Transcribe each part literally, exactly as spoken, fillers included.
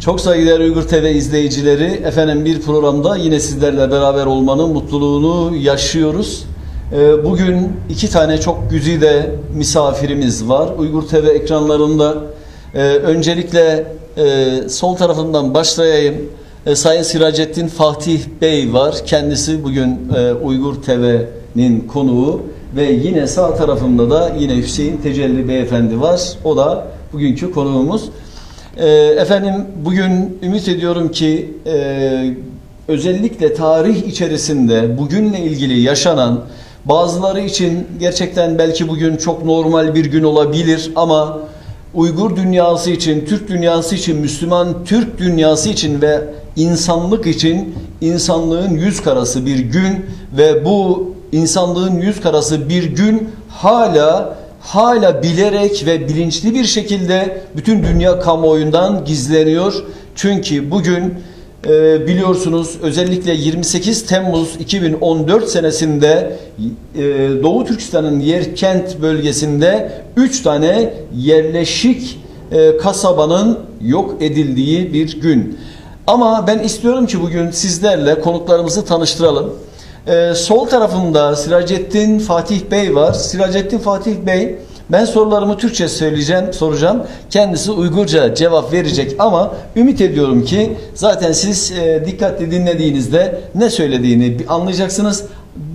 Çok saygıdeğer Uygur T V izleyicileri, efendim, bir programda yine sizlerle beraber olmanın mutluluğunu yaşıyoruz. Ee, bugün iki tane çok güzide misafirimiz var Uygur T V ekranlarında. Ee, öncelikle e, sol tarafından başlayayım. E, Sayın Siracettin Fatih Bey var. Kendisi bugün e, Uygur T V'nin konuğu ve yine sağ tarafımda da yine Hüseyin Tecelli Beyefendi var. O da bugünkü konuğumuz. E, efendim, bugün ümit ediyorum ki e, özellikle tarih içerisinde bugünle ilgili yaşanan, bazıları için gerçekten belki bugün çok normal bir gün olabilir ama Uygur dünyası için, Türk dünyası için, Müslüman Türk dünyası için ve insanlık için insanlığın yüz karası bir gün ve bu insanlığın yüz karası bir gün hala hala bilerek ve bilinçli bir şekilde bütün dünya kamuoyundan gizleniyor. Çünkü bugün e, biliyorsunuz, özellikle yirmi sekiz Temmuz iki bin on dört senesinde e, Doğu Türkistan'ın Yerkent bölgesinde üç tane yerleşik e, kasabanın yok edildiği bir gün. Ama ben istiyorum ki bugün sizlerle konuklarımızı tanıştıralım. Ee, sol tarafımda Siracettin Fatih Bey var. Siracettin Fatih Bey, ben sorularımı Türkçe söyleyeceğim, soracağım. Kendisi Uygurca cevap verecek ama ümit ediyorum ki zaten siz e, dikkatli dinlediğinizde ne söylediğini bi- anlayacaksınız.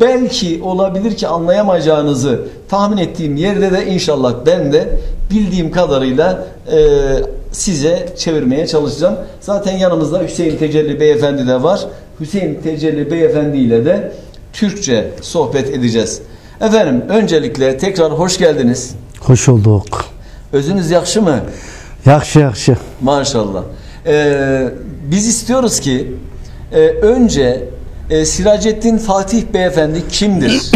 Belki olabilir ki anlayamayacağınızı tahmin ettiğim yerde de inşallah ben de bildiğim kadarıyla e, size çevirmeye çalışacağım. Zaten yanımızda Hüseyin Tecelli Beyefendi de var. Hüseyin Tecelli Beyefendi ile de Türkçe sohbet edeceğiz. Efendim, öncelikle tekrar hoş geldiniz. Hoş bulduk. Özünüz yaxşı mı? Yaxşı, yaxşı. Maşallah. Ee, biz istiyoruz ki e, önce e, Siracettin Fatih Beyefendi kimdir?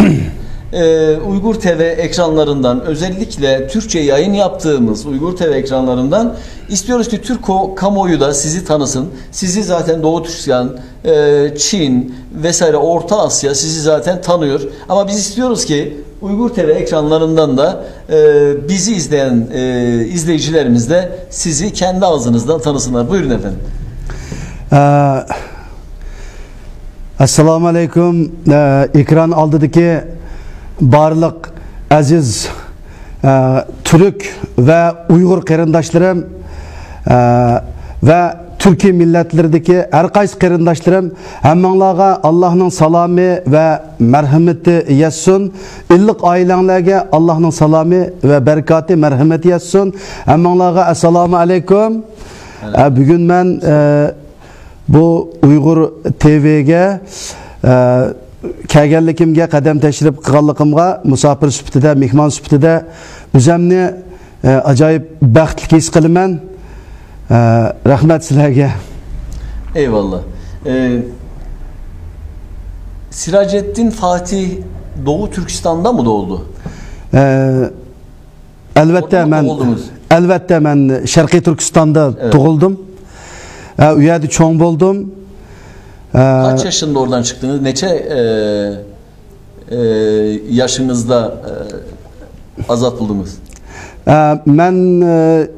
E, Uygur T V ekranlarından, özellikle Türkçe yayın yaptığımız Uygur T V ekranlarından istiyoruz ki Türk ko- kamuoyu da sizi tanısın. Sizi zaten Doğu Türkistan, e, Çin vesaire Orta Asya sizi zaten tanıyor. Ama biz istiyoruz ki Uygur T V ekranlarından da e, bizi izleyen e, izleyicilerimiz de sizi kendi ağzınızdan tanısınlar. Buyurun efendim. Ә, Ассаламу алейкум. Ә, экран алдыдагы барлык әзиз, ә, түрк ва уйгур карындашларым, ә, ва Түркия милләтләрендәге һәркайсы карындашларым, һәммәңләргә Аллаһның саламы ва мәрхәмәте яссын. Иллык аиләңләргә Аллаһның саламы ва бәрәкәте, мәрхәмәте яссын. Һәммәңләргә ассаламу алейкум. Ә, бүген мен, ә, бу Уйгур Т В-гә, ә, килгәнлегемгә, кадам тәшриф кылганлыгымга, мусафир сүпетидә, мехман сүпетидә үземне Ә, аҗайып бәхетле хис кылам. Ә, рәхмәт сезләргә. Eyvallah. Ee, Siracettin Fatih Doğu Türkistan'da mı doğdu? Ә, әлбәттә, Orada mı мен, doğuldunuz? Әлбәттә, мен Шәрқи Төркестанда Evet. Тугылдым. Ә, у ердә чоң булдым. Ә, Kaç yaşında oradan çıktınız? Neçe e, e, yaşınızda e, azat oldunuz? Ә, мен, ә,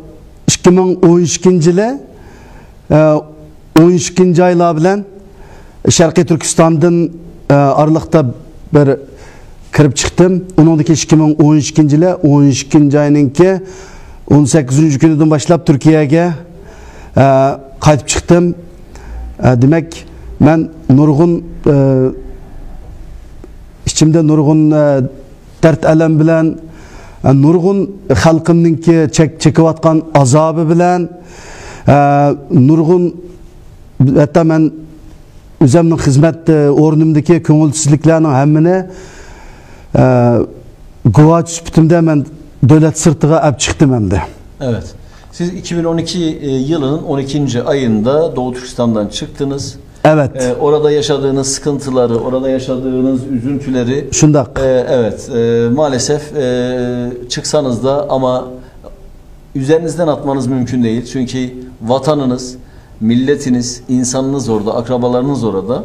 ике мең он өченче елы, ә, он өченче айлар белән Шәрқи Төркестандан, ә, аралыкта бер кирип чыктым. Оныңдан кийин ике мең он өченче елы, он өченче айныңки он сигезенче көнедән башлап Төркиягә, ә, кайтып чыктым. Ә, димәк, мен нургын, ә, ичимдә нургын, ә, дәрт-әләм белән, ә, нургын халкымныңки чек-, чекеп аткан азабы белән, ә, нургын, хәтта мен үземнең хезмәт, ә, орнымдагы күңелсезлекләрнең һәммәне, ә, гуач сүпетемдә мен дәүләт сыртыга әп чыктым әмдә. Evet. Siz iki bin on iki yılının on ikinci ayında Doğu Türkistan'dan çıktınız. Evet. Ee, orada yaşadığınız sıkıntıları, orada yaşadığınız üzüntüleri, Şundak. Ee, evet, ee, maalesef ee, çıksanız da ama üzerinizden atmanız mümkün değil. Çünkü vatanınız, milletiniz, insanınız orada, akrabalarınız orada.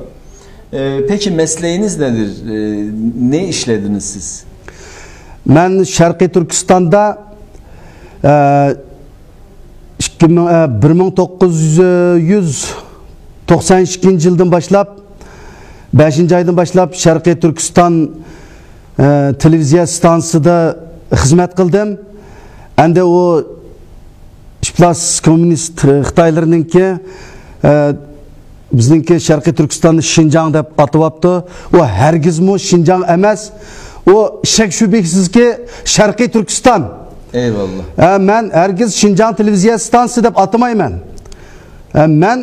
Ee, peki mesleğiniz nedir? Ee, ne işlediniz siz? Мен Шәрқи Түркістанда, ә, ике مىڭ، ئە، بىر مىڭ توققۇز يۈز توقسان ئىككىنچى يىلدىن باشلاپ، بەشىنچى ئايدىن باشلاپ شەرقىي تۈركىستان، ئە، تېلېۋىزىيە ئىستانسىسىدا خىزمەت قىلدىم. ئەندى ئۇ ئىپلاس كوممۇنىست خىتايلىرىنىڭكى، ئە، بىزنىڭكى شەرقىي تۈركىستاننى شىنجاڭ دەپ ئاتىۋاپتۇ. ئۇ ھەرگىزمۇ شىنجاڭ ئەمەس. ئۇ شەك شۈبھىسىزكى شەرقىي تۈركىستان. ئەيۋاللا. ئە، مەن ھەرگىز شىنجاڭ تېلېۋىزىيە ئىستانسىسى دەپ ئاتىمايمەن. ئە، مەن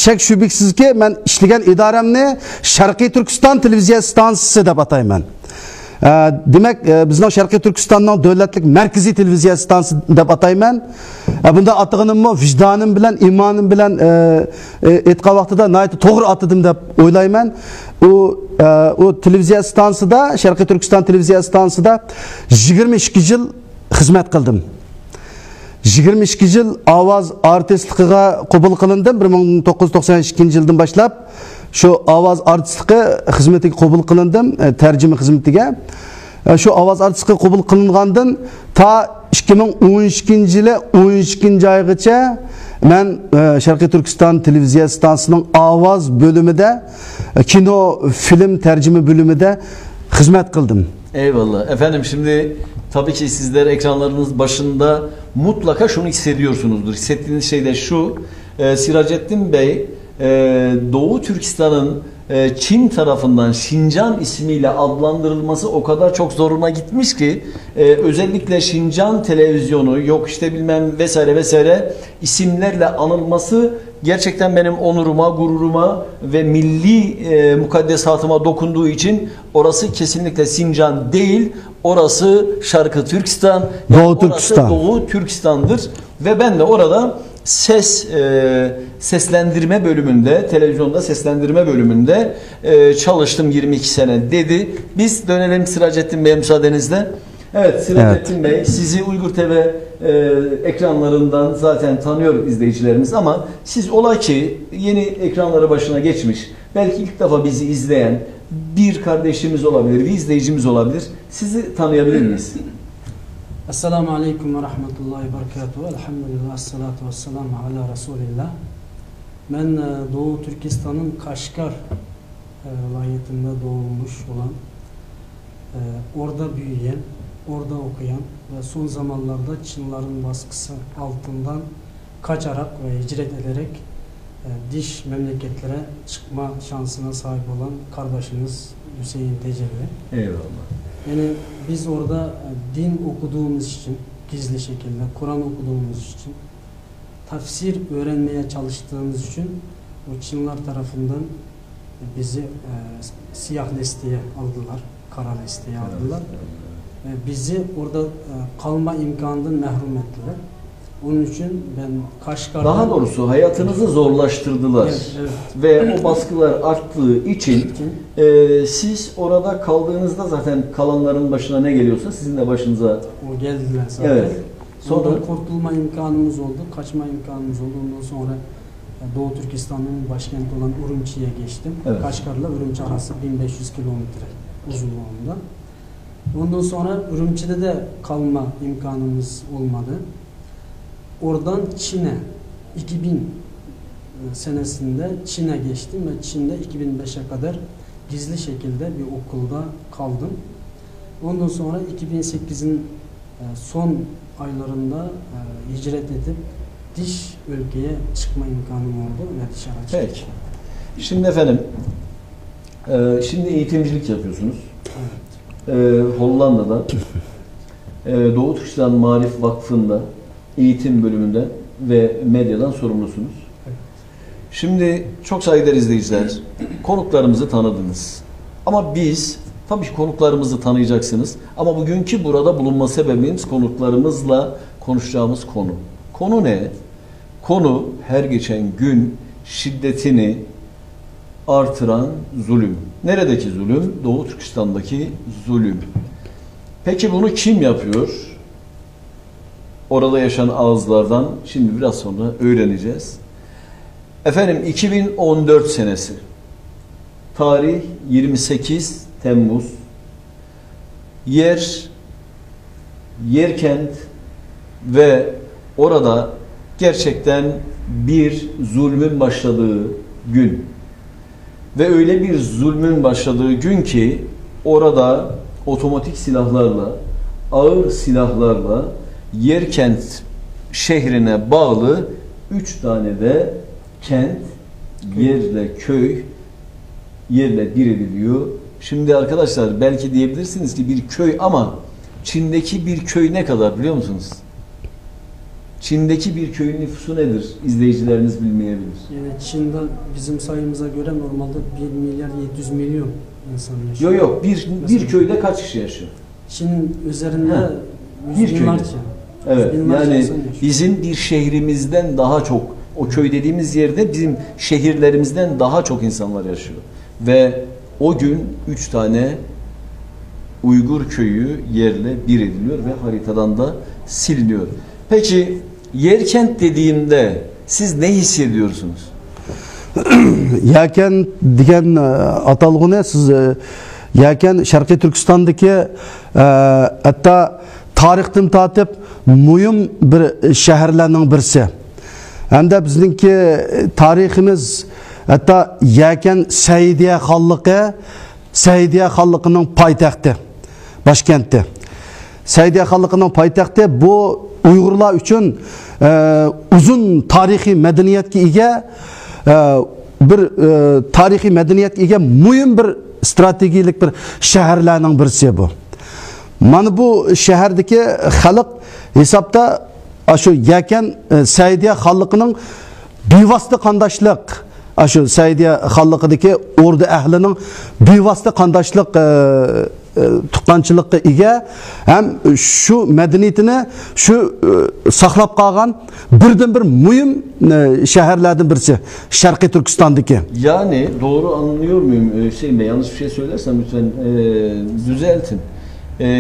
شەك شۈبھىسىزكى مەن ئىشلىگەن ئىدارەمنى شەرقىي تۈركىستان تېلېۋىزىيە ئىستانسىسى دەپ ئاتايمەن. ئە، دېمەك، ئە، بىزنىڭ شەرقىي تۈركىستاننىڭ دۆلەتلىك مەركىزىي تېلېۋىزىيە ئىستانسىسى دەپ ئاتايمەن. ئە، بۇنداق ئاتىغىنىممۇ ۋىجدانىم بىلەن، ئىمانىم بىلەن، ئە، ئە، ئېيتقان ۋاقتىدا ناھايىتى توغرا ئاتىدىم دەپ ئويلايمەن. ئۇ، ئە، ئۇ تېلېۋىزىيە ئىستانسىسىدا، شەرقىي تۈركىستان تېلېۋىزىيە ئىستانسىسىدا يىگىرمە ئىككى يىل خىزمەت قىلدىم. يىگىرمە ئىككى يىل ئاۋاز ئارتىسلىقىغا قوبۇل قىلىندىم. بىر مىڭ توققۇز يۈز توقسان ئىككىنچى يىلدىن باشلاپ شۇ ئاۋاز ئارتىسلىقى خىزمىتىگە قوبۇل قىلىندىم، ئە، تەرجىمە خىزمىتىگە. ئە، شۇ ئاۋاز ئارتىسلىقى قوبۇل قىلىنغاندىن تا ئىككى مىڭ ئون ئىككىنچى يىلى ئون ئىككىنچى ئايغىچە مەن، ئە، شەرقىي تۈركىستان تېلېۋىزىيە ئىستانسىسىنىڭ ئاۋاز بۆلۈمىدە، ئە، كىنو، فىلىم تەرجىمە بۆلۈمىدە خىزمەت قىلدىم. Eyvallah. Efendim, şimdi tabii ki sizler ekranlarınız başında mutlaka şunu hissediyorsunuzdur. Hissettiğiniz şey de şu, e, Siracettin Bey, e, Doğu Türkistan'ın, e, Çin tarafından Şincan ismiyle adlandırılması o kadar çok zoruna gitmiş ki, e, özellikle Şincan televizyonu, yok işte bilmem vesaire vesaire isimlerle anılması gerçekten benim onuruma, gururuma ve milli, e, mukaddesatıma dokunduğu için orası kesinlikle Sincan değil, orası Şarkı Türkistan, yani Doğu orası Türkistan. Doğu Türkistan'dır. Ve ben de orada ses, e, seslendirme bölümünde, televizyonda seslendirme bölümünde, e, çalıştım yirmi iki sene dedi. Biz dönelim Siracettin Bey'e müsaadenizle. Evet, Siracettin Bey, sizi Uygur T V, e, ekranlarından zaten tanıyor izleyicilerimiz ama siz ola ki yeni ekranları başına geçmiş, belki ilk defa bizi izleyen bir kardeşimiz olabilir, bir izleyicimiz olabilir. Sizi tanıyabilir miyiz? Esselamu aleyküm ve rahmetullahi ve berekatuhu. Elhamdülillah, esselatu vesselamu ala Resulillah. Ben, e, Doğu Türkistan'ın Kaşgar, e, vilayetinde doğulmuş olan, e, orada büyüyen, orada okuyan ve son zamanlarda Çinlerin baskısı altından kaçarak ve hicret ederek, e, dış memleketlere çıkma şansına sahip olan kardeşimiz Hüseyin Tecelli. Eyvallah. Yani biz orada, e, din okuduğumuz için, gizli şekilde Kur'an okuduğumuz için, tefsir öğrenmeye çalıştığımız için o Çinler tarafından bizi, e, siyah listeye aldılar, kara listeye aldılar. E, bizi orada, e, kalma imkanından mahrum ettiler. Onun için ben Kaşgar'dan... Daha doğrusu hayatınızı zorlaştırdılar. Evet, evet. Ve o baskılar arttığı için, e, siz orada kaldığınızda zaten kalanların başına ne geliyorsa sizin de başınıza... O geldiler zaten. Evet. Sonra? Oradan kurtulma imkanımız oldu, kaçma imkanımız oldu. Ondan sonra, e, Doğu Türkistan'ın başkenti olan Urumçi'ye geçtim. Evet. Kaşgar'la Urumçi arası bin beş yüz kilometre uzunluğunda. Ondan sonra Urumçi'de de kalma imkanımız olmadı. Oradan Çin'e, iki bin senesinde Çin'e geçtim ve Çin'de iki bin beşe kadar gizli şekilde bir okulda kaldım. Ondan sonra iki bin sekizin, e, son aylarında, e, hicret edip dış ülkeye çıkma imkanım oldu ve dışarı çıktım. Peki. Şimdi efendim, e, şimdi eğitimcilik yapıyorsunuz. Evet. E, Hollanda'da, e, Doğu Türkistan Maarif Vakfı'nda eğitim bölümünden ve medyadan sorumlusunuz. Evet. Şimdi çok saygıdeğer izleyiciler, konuklarımızı tanıdınız. Ama biz, tabii ki konuklarımızı tanıyacaksınız. Ama bugünkü burada bulunma sebebimiz konuklarımızla konuşacağımız konu. Konu ne? Konu her geçen gün şiddetini artıran zulüm. Neredeki zulüm? Doğu Türkistan'daki zulüm. Peki bunu kim yapıyor? Orada yaşayan ağızlardan şimdi biraz sonra öğreneceğiz. Efendim, iki bin on dört senesi. Tarih yirmi sekiz Temmuz. Yer, Yerkent ve orada Gerçekten bir zulmün başladığı gün. Ve öyle bir zulmün başladığı gün ki orada otomatik silahlarla, ağır silahlarla Yerkent şehrine bağlı üç tane de kent, yerle köy, yerle bir ediliyor. Şimdi arkadaşlar, belki diyebilirsiniz ki bir köy, ama Çin'deki bir köy ne kadar, biliyor musunuz? Çin'deki bir köyün nüfusu nedir? İzleyicilerimiz bilmeyebilir. Yani Çin'de bizim sayımıza göre normalde bir milyar yedi yüz milyon insan yaşıyor. Yok yok, bir, bir köyde kaç kişi yaşıyor? Çin üzerinde yüz binlerce. Evet, yani bizim bir şehrimizden daha çok, o köy dediğimiz yerde bizim şehirlerimizden daha çok insanlar yaşıyor. Ve o gün üç tane Uygur köyü yerle bir ediliyor ve haritadan da siliniyor. Peki Yerkent dediğimde siz ne hissediyorsunuz? يەكەن دېگەن ئاتالغۇنى سىز يەكەن شەرقىي تۈركىستاندىكى ھەتتا تارىختىن تارتىپ مۇھىم بىر شەھەرلەرنىڭ بىرسى. ھەمدە بىزنىڭكى تارىخىمىز ھەتتا يەكەن سەئىدىيە خانلىقى، سەئىدىيە خانلىقىنىڭ پايتەختى، باشكەنتى. سەئىدىيە خانلىقىنىڭ پايتەختى بۇ ئۇيغۇرلار ئۈچۈن ئۇزۇن تارىخىي مەدەنىيەتكە ئىگە، بىر تارىخىي مەدەنىيەتكە ئىگە مۇھىم بىر ستراتېگىيىلىك بىر شەھەرلەرنىڭ بىرسى بۇ. مانا بۇ شەھەردىكى خەلق ھېسابتا ئاشۇ يەكەن سەئىدىيە خانلىقىنىڭ بىۋاسىتە قانداشلىق، ئاشۇ سەئىدىيە خانلىقىدىكى ئوردا ئەھلىنىڭ بىۋاسىتە قانداشلىق تۇغقانچىلىققا ئىگە ھەم شۇ مەدەنىيىتىنى شۇ ساقلاپ قالغان بىردىنبىر مۇھىم شەھەرلەردىن بىرسى شەرقىي تۈركىستاندىكى. Yani doğru anlıyor muyum Hüseyin Bey? Yanlış bir şey söylersem lütfen düzeltin.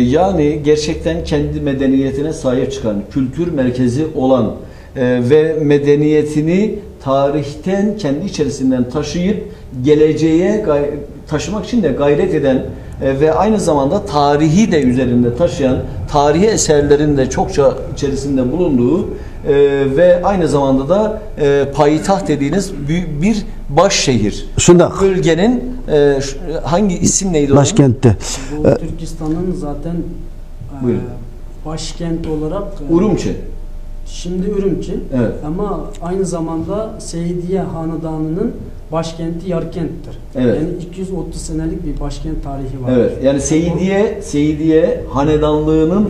Yani gerçekten kendi medeniyetine sahip çıkan, kültür merkezi olan ve medeniyetini tarihten kendi içerisinden taşıyıp geleceğe taşımak için de gayret eden ve aynı zamanda tarihi de üzerinde taşıyan, tarihi eserlerin de çokça içerisinde bulunduğu ve aynı zamanda da payitaht dediğiniz bir baş şehir. Şunda bölgenin hangi isim neydi onun? Başkenti. Bu Türkistan'ın zaten Buyurun. Başkent olarak Urumçi. Şimdi Ürümçi. Evet. Ama aynı zamanda Seydiye Hanedanı'nın başkenti Yarkent'tir. Evet. Yani iki yüz otuz senelik bir başkent tarihi var. Evet. Yani Seydiye Seydiye Hanedanlığı'nın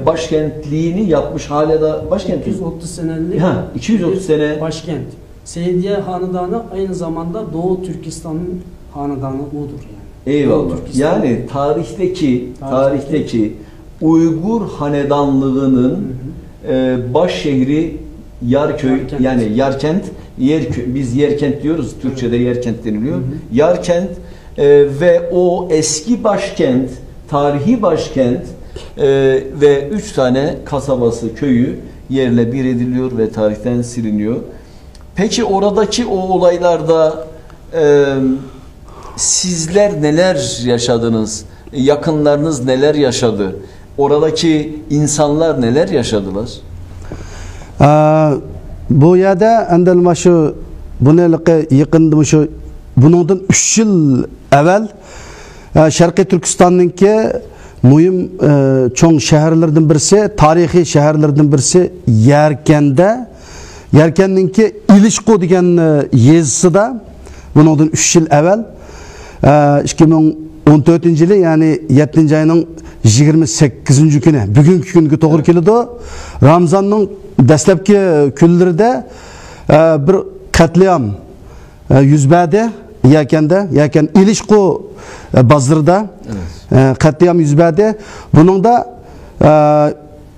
başkentliğini yapmış, hala da başkenti. iki yüz otuz senelik Ha, iki yüz otuz sene. Başkent. Seydiye Hanedanı aynı zamanda Doğu Türkistan'ın hanedanı odur yani. Eyvallah. Yani tarihteki tarihteki Uygur hanedanlığının e, baş şehri Yarköy, Yarkent. Yani Yarkent, Yerkö, biz Yerkent diyoruz, Türkçe'de Yerkent deniliyor. Yarkent e, ve o eski başkent, tarihi başkent e, ve üç tane kasabası, köyü yerle bir ediliyor ve tarihten siliniyor. Peki oradaki o olaylarda e, sizler neler yaşadınız? Yakınlarınız neler yaşadı? Oradaki insanlar neler yaşadılar? بۇ يەردە ئەندى مانا شۇ بۇنى يېقىندا شۇ بۇنىڭدىن ئۈچ يىل ئەۋۋەل شەرقىي تۈركىستاننىڭكى مۇھىم چوڭ شەھەرلىرىدىن بىرسى، تارىخىي شەھەرلىرىدىن بىرسى يەركەندە، يەركەننىڭكى ئېلىشقۇ دېگەن يېزىسىدا بۇنىڭدىن ئۈچ يىل ئەۋۋەل، ئىككى مىڭ ئون تۆتىنچى يىلى، يەنى يەتتىنچى ئاينىڭ يىگىرمە سەككىزىنچى كۈنى، بۈگۈنكى كۈنگە توغرا كېلىدۇ. رامزاننىڭ دەسلەپكى كۈنلىرىدە بىر قەتلىئام يۈز بەردى يەكەندە، يەكەن ئېلىشقۇ بازىرىدا قەتلىئام يۈز بەردى. بۇنىڭدا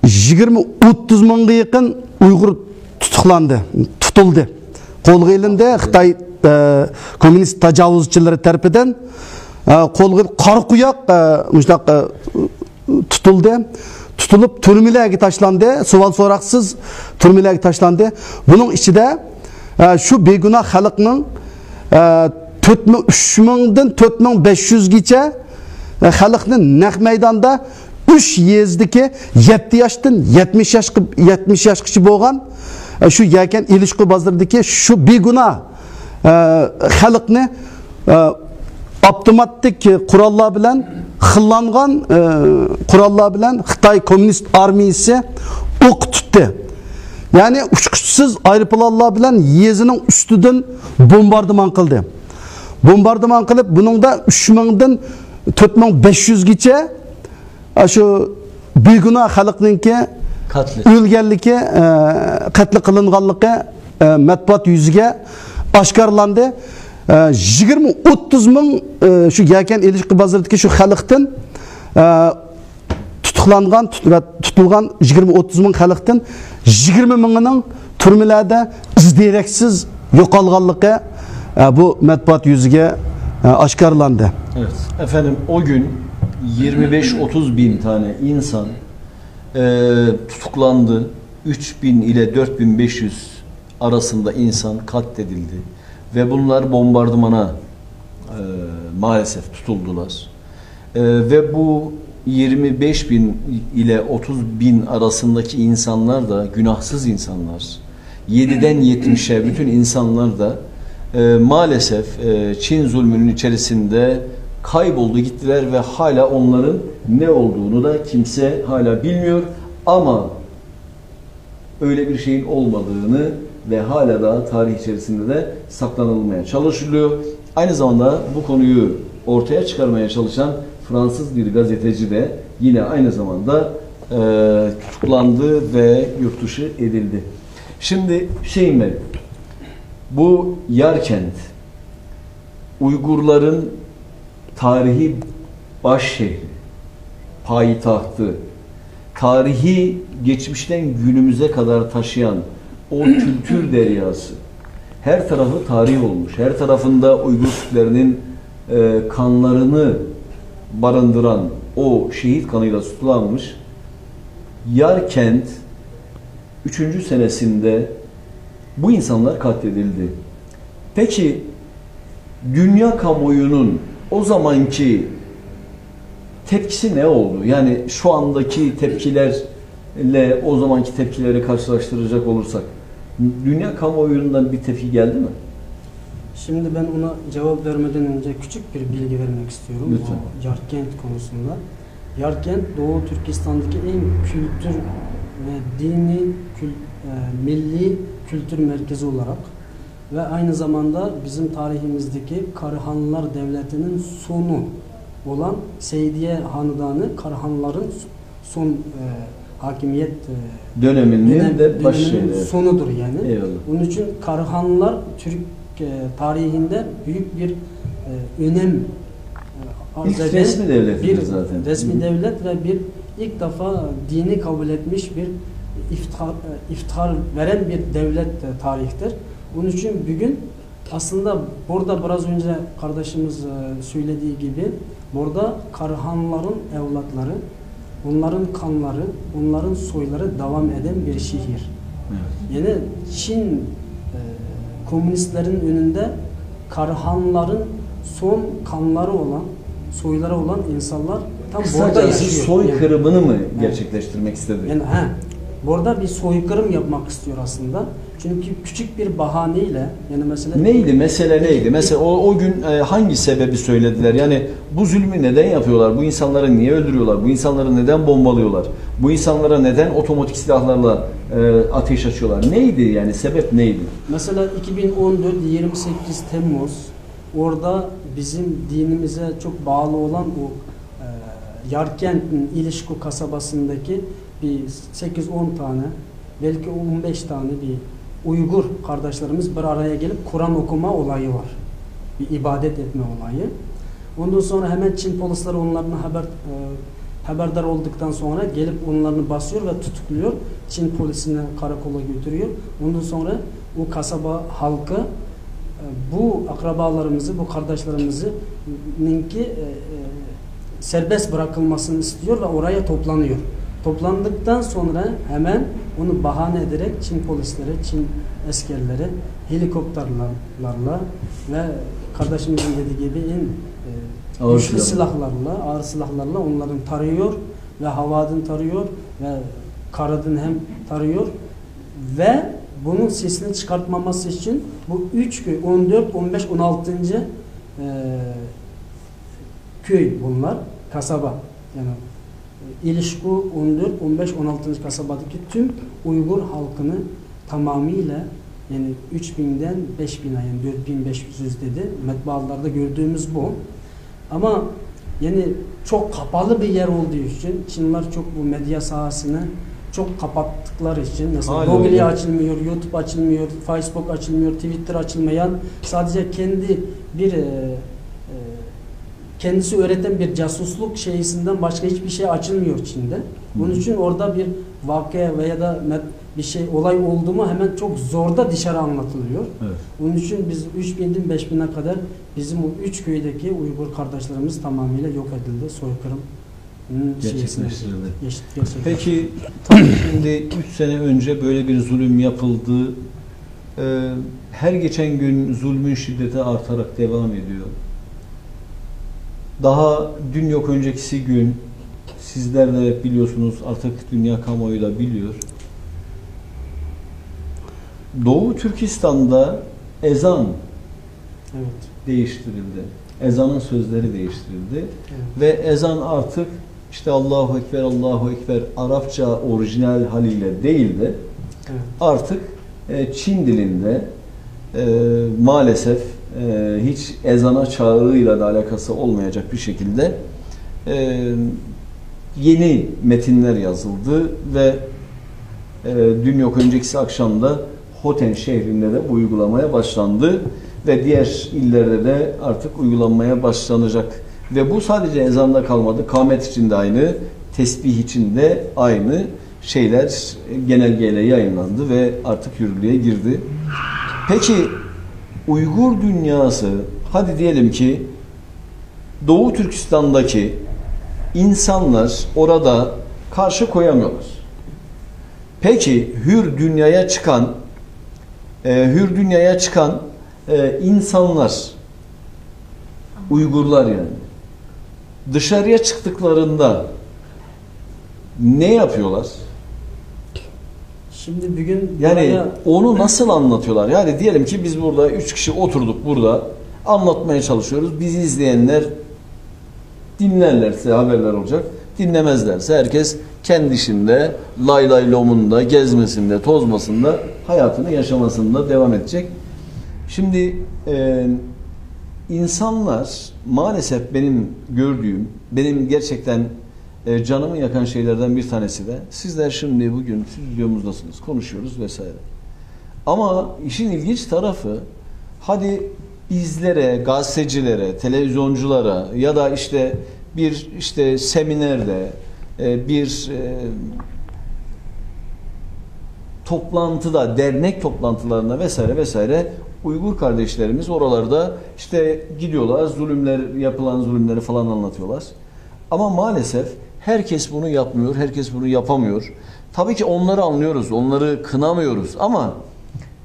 يىگىرمە ئوتتۇز مىڭغا يېقىن ئۇيغۇر تۇتۇقلاندى، تۇتۇلدى، قولغا ئېلىندى. خىتاي كوممۇنىست تاجاۋۇزچىلىرى تەرىپىدىن قولغا قارا قوياق مۇشۇنداق تۇتۇلدى. تۇتۇلۇپ تۈرمىلەرگە تاشلاندى. سوئال سوراقسىز تۈرمىلەرگە تاشلاندى. بۇنىڭ ئىچىدە شۇ بىگۇناھ خەلقنىڭ تۆت مىڭ، ئۈچ مىڭدىن تۆت مىڭ بەش يۈزگىچە خەلقنى نەق مەيداندا ئۈچ يېزىدىكى يەتتە ياشتىن يەتمىش ياشقا، يەتمىش ياشقىچە بولغان ئە، شۇ يەكەن ئېلىشقۇ بازىرىدىكى شۇ بىگۇناھ، ئە، خەلقنى، ئە، ئاپتوماتىك قوراللار بىلەن، خىللانغان، ئە، قوراللار بىلەن خىتاي كوممۇنىست ئارمىيىسى ئوققا تۇتتى. يەنى ئۇچقۇچىسىز ئايروپىلانلار بىلەن يېزىنىڭ ئۈستىدىن بومباردىمان قىلدى. بومباردىمان قىلىپ، بۇنىڭدا ئۈچ مىڭدىن تۆت مىڭ بەش يۈزگىچە ئاشۇ بىگۇناھ خەلقنىڭكى قەتلى. ئۆلگەنلىكى، ئە، قەتلى قىلىنغانلىقى، ئە، مەتبۇئات يۈزىگە ئاشكارىلاندى. ئە، يىگىرمە ئوتتۇز مىڭ، ئە، شۇ يەكەن ئېلىشقۇ بازىرىدىكى شۇ خەلقتىن، ئە، تۇتۇقلانغان، تۇت-، ۋە تۇتۇلغان يىگىرمە ئوتتۇز مىڭ خەلقتىن يىگىرمە مىڭىنىڭ تۈرمىلەردە ئىز دېرەكسىز يوقالغانلىقى، ئە، بۇ مەتبۇئات يۈزىگە، ئە، ئاشكارىلاندى. Evet, efendim, o gün yirmi beş otuz bin tane insan e, tutuklandı. Üç bin ile dört bin beş yüz arasında insan katledildi. Ve bunlar bombardımana e, maalesef tutuldular. E, ve bu yirmi beş bin ile otuz bin arasındaki insanlar da günahsız insanlar. Yediden yetmişe bütün insanlar da e, maalesef e, Çin zulmünün içerisinde kayboldu gittiler ve hala onların ne olduğunu da kimse hala bilmiyor. Ama öyle bir şeyin olmadığını ve hala da tarih içerisinde de saklanılmaya çalışılıyor. Aynı zamanda bu konuyu ortaya çıkarmaya çalışan Fransız bir gazeteci de yine aynı zamanda e, tutuklandı ve yurt dışı edildi. Şimdi Hüseyin Bey, bu Yarkent Uygurların tarihi baş şehri, payitahtı, tarihi geçmişten günümüze kadar taşıyan o kültür deryası, her tarafı tarih olmuş, her tarafında Uygur Türklerinin e, kanlarını barındıran o şehit kanıyla sütlanmış Yarkent üçüncü senesinde bu insanlar katledildi. Peki dünya kamuoyunun o zamanki tepkisi ne oldu? Yani şu andaki tepkilerle o zamanki tepkileri karşılaştıracak olursak dünya kamuoyundan bir tepki geldi mi? Şimdi ben ona cevap vermeden önce küçük bir bilgi vermek istiyorum. Lütfen. O Yarkent konusunda. Yarkent Doğu Türkistan'daki en kültür ve dini kül- e, milli kültür merkezi olarak ve aynı zamanda bizim tarihimizdeki Karahanlılar Devleti'nin sonu olan Seydiye Hanedanı Karahanlıların son e, hakimiyet e, Döneminin dönem- de baş döneminin şeyleri. Sonudur yani. Eyvallah. Onun için Karahanlılar Türk e, tarihinde büyük bir e, önem e, arz İlk eden resmi devletidir bir zaten. resmi Hı hı. Devlet ve bir ilk defa dini kabul etmiş bir iftihar, e, iftihar veren bir devlet e, tarihtir. Onun için bugün aslında burada biraz önce kardeşimiz e, söylediği gibi burada Karahanların evlatları, onların kanları, onların soyları devam eden bir şehir. Evet. Yani Çin e, komünistlerin önünde Karahanların son kanları olan, soyları olan insanlar tam burada Kısacası yaşıyor. Soy Yani- kırımını mı gerçekleştirmek istedi? Yani he, burada bir soykırım yapmak istiyor aslında. Çünkü küçük bir bahaneyle yani mesela Neydi? Mesele neydi? Mesela o, o gün e, hangi sebebi söylediler? Yani bu zulmü neden yapıyorlar? Bu insanları niye öldürüyorlar? Bu insanları neden bombalıyorlar? Bu insanlara neden otomatik silahlarla e, ateş açıyorlar? Neydi yani? Sebep neydi? Mesela iki bin on dört yirmi sekiz Temmuz orada bizim dinimize çok bağlı olan bu e, Yarkent'in İlişku kasabasındaki bir sekiz on tane, belki on beş tane bir Uygur kardeşlerimiz bir araya gelip Kur'an okuma olayı var. Bir ibadet etme olayı. Ondan sonra hemen Çin polisleri onlardan haber e, haberdar olduktan sonra gelip onlarını basıyor ve tutukluyor. Çin polisini karakola götürüyor. Ondan sonra o kasaba halkı e, bu akrabalarımızı, bu kardeşlerimizin ki e, e, serbest bırakılmasını istiyor ve oraya toplanıyor. Toplandıktan sonra hemen onu bahane ederek Çin polisleri, Çin eskerleri helikopterlerle ve kardeşimizin dediği gibi en e, Ağır güçlü silahlar. Silahlarla, ağır silahlarla onların tarıyor ve havadan tarıyor ve karadan hem tarıyor ve Bunun sesini çıkartmaması için bu üç köy, on dört, on beş, on altıncı, e, köy bunlar, kasaba. Yani, e, İlişku on dört, on beş, on altıncı kasabadaki tüm Uygur halkını tamamıyla, yani üç binden beş bine, yani dört bin beş yüz dedi, matbaalarda gördüğümüz bu. Ama yani çok kapalı bir yer olduğu için Çinliler çok bu medya sahasını çok kapattıkları için, mesela Google açılmıyor, YouTube açılmıyor, Facebook açılmıyor, Twitter açılmayan, sadece kendi bir, e, e, kendisi üreten bir casusluk şeysinden başka hiçbir şey açılmıyor Çin'de. Bunun için orada bir vakıa veya da met- bir şey, olay oldu mu hemen çok zorda dışarı anlatılıyor. Evet. Onun için biz üç binden beş bine kadar bizim bu üç köydeki Uygur kardeşlerimiz tamamıyla yok edildi. Soykırım gerçekleştirildi. Peki, tam şimdi üç sene önce böyle bir zulüm yapıldı. Ee, her geçen gün zulmün şiddeti artarak devam ediyor. Daha dün yok öncekisi gün, sizler de biliyorsunuz, artık dünya kamuoyu da biliyor. Doğu Türkistan'da ezan Evet. değiştirildi. Ezanın sözleri değiştirildi. Evet. Ve ezan artık işte "Allahu Ekber, Allahu Ekber" Arapça orijinal haliyle değil de Evet. artık, e, Çin dilinde, e, maalesef, e, hiç ezana çağrıyla da alakası olmayacak bir şekilde, e, yeni metinler yazıldı ve, e, dün yok öncekisi akşamda Hoten şehrinde de bu uygulamaya başlandı ve diğer illerde de artık uygulanmaya başlanacak. Ve bu sadece ezanda kalmadı. Kamet için de aynı, tesbih için de aynı şeyler genelgeyle yayınlandı ve artık yürürlüğe girdi. Peki Uygur dünyası, hadi diyelim ki Doğu Türkistan'daki insanlar orada karşı koyamıyorlar. Peki hür dünyaya çıkan, e, hür dünyaya çıkan, e, insanlar, Uygurlar yani, dışarıya çıktıklarında ne yapıyorlar? Şimdi bugün Yani buraya onu nasıl anlatıyorlar? Yani diyelim ki biz burada üç kişi oturduk burada, anlatmaya çalışıyoruz. Bizi izleyenler dinlerlerse haberler olacak. Dinlemezlerse herkes kendi işinde, lay lay lomunda, gezmesinde, tozmasında, hayatını yaşamasında devam edecek. Şimdi, e, insanlar maalesef benim gördüğüm, benim gerçekten, e, canımı yakan şeylerden bir tanesi de, sizler şimdi bugün stüdyomuzdasınız, konuşuyoruz vesaire. Ama işin ilginç tarafı, hadi bizlere, gazetecilere, televizyonculara ya da işte bir işte seminerde, e, bir, e, toplantıda, dernek toplantılarında vesaire vesaire Uygur kardeşlerimiz oralarda işte gidiyorlar, zulümler, yapılan zulümleri falan anlatıyorlar. Ama maalesef herkes bunu yapmıyor, herkes bunu yapamıyor. Tabii ki onları anlıyoruz, onları kınamıyoruz ama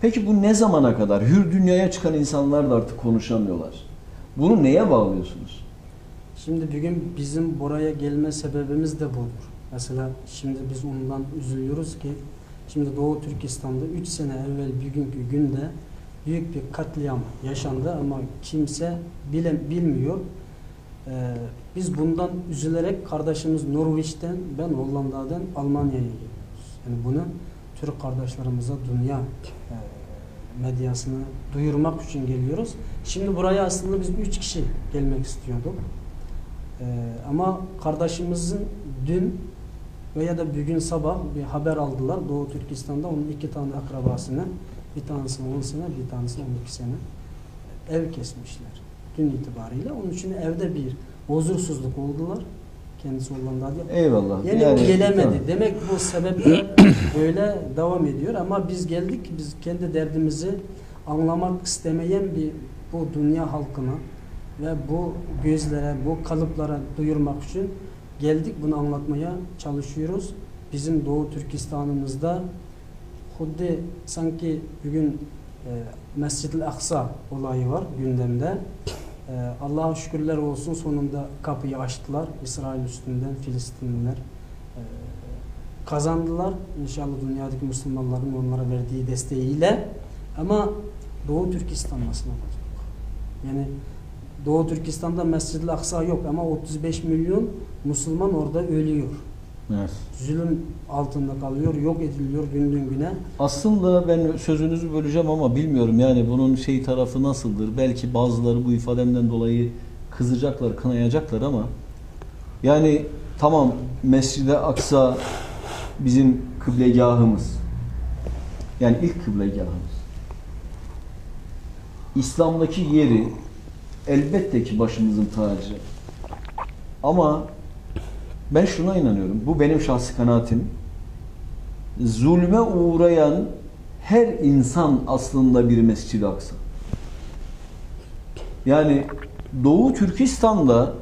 peki bu ne zamana kadar? Hür dünyaya çıkan insanlar da artık konuşamıyorlar. Bunu neye bağlıyorsunuz? Şimdi bugün bizim buraya gelme sebebimiz de budur. Mesela şimdi biz ondan üzülüyoruz ki şimdi Doğu Türkistan'da üç sene evvel bugünkü günde büyük bir katliam yaşandı ama kimse bile bilmiyor. Ee, biz bundan üzülerek kardeşimiz Norwich'ten, ben Hollanda'dan Almanya'ya geliyoruz. Yani bunu Türk kardeşlerimize, dünya, e, medyasını duyurmak için geliyoruz. Şimdi buraya aslında biz üç kişi gelmek istiyorduk. Ee, ama kardeşimizin dün veya da bugün sabah bir haber aldılar Doğu Türkistan'da onun iki tane akrabasını, bir tanesine on sene, bir tanesine on iki sene ev kesmişler. Dün itibariyle. Onun için evde bir huzursuzluk oldular. Kendisi Hollanda'da. Eyvallah. Yani Yani, gelemedi. Tamam. Demek bu sebepler böyle devam ediyor. Ama biz geldik, biz kendi derdimizi anlamak istemeyen bir bu dünya halkına ve bu gözlere, bu kalıplara duyurmak için geldik. Bunu anlatmaya çalışıyoruz. Bizim Doğu Türkistan'ımızda Xuddi sanki bugün, e, Mescid-i Aqsa olayı var gündemde. E, Allah'a şükürler olsun, sonunda kapıyı açtılar. İsrail üstünden Filistinliler, e, Kazandılar. İnşallah dünyadaki Müslümanların onlara verdiği desteğiyle. Ama Doğu Türkistan nasıl olacak? Yani Doğu Türkistan'da Mescid-i Aksa yok ama otuz beş milyon Müslüman orada ölüyor. Evet. Zulüm altında kalıyor, yok ediliyor günden güne. Aslında ben sözünüzü böleceğim ama bilmiyorum yani bunun şey tarafı nasıldır? Belki bazıları bu ifademden dolayı kızacaklar, kınayacaklar ama yani tamam, Mescid-i Aksa bizim kıblegahımız. Yani ilk kıblegahımız. İslam'daki yeri elbette ki başımızın tacı. Ama ben şuna inanıyorum. Bu benim şahsi kanaatim. Zulme uğrayan her insan aslında bir Mescid-i Aksa. Yani Doğu Türkistan'da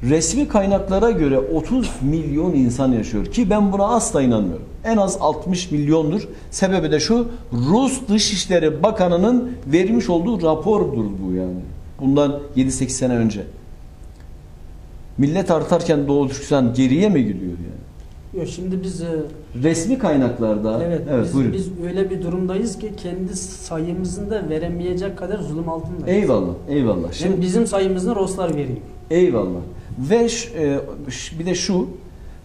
resmi kaynaklara göre otuz milyon insan yaşıyor ki ben buna asla inanmıyorum. En az altmış milyondur. Sebebi de şu, Rus Dışişleri Bakanı'nın vermiş olduğu rapordur bu yani. Bundan yedi sekiz sene önce. Millet artarken Doğu Türkistan geriye mi gidiyor yani? Yok, şimdi biz e, Resmi kaynaklarda. Evet, Evet, biz, buyurun. Biz öyle bir durumdayız ki kendi sayımızın da veremeyecek kadar zulüm altındayız. Eyvallah, eyvallah. Şimdi bizim sayımızı Ruslar veriyor. Eyvallah. Ve ş- e, ş- bir de şu,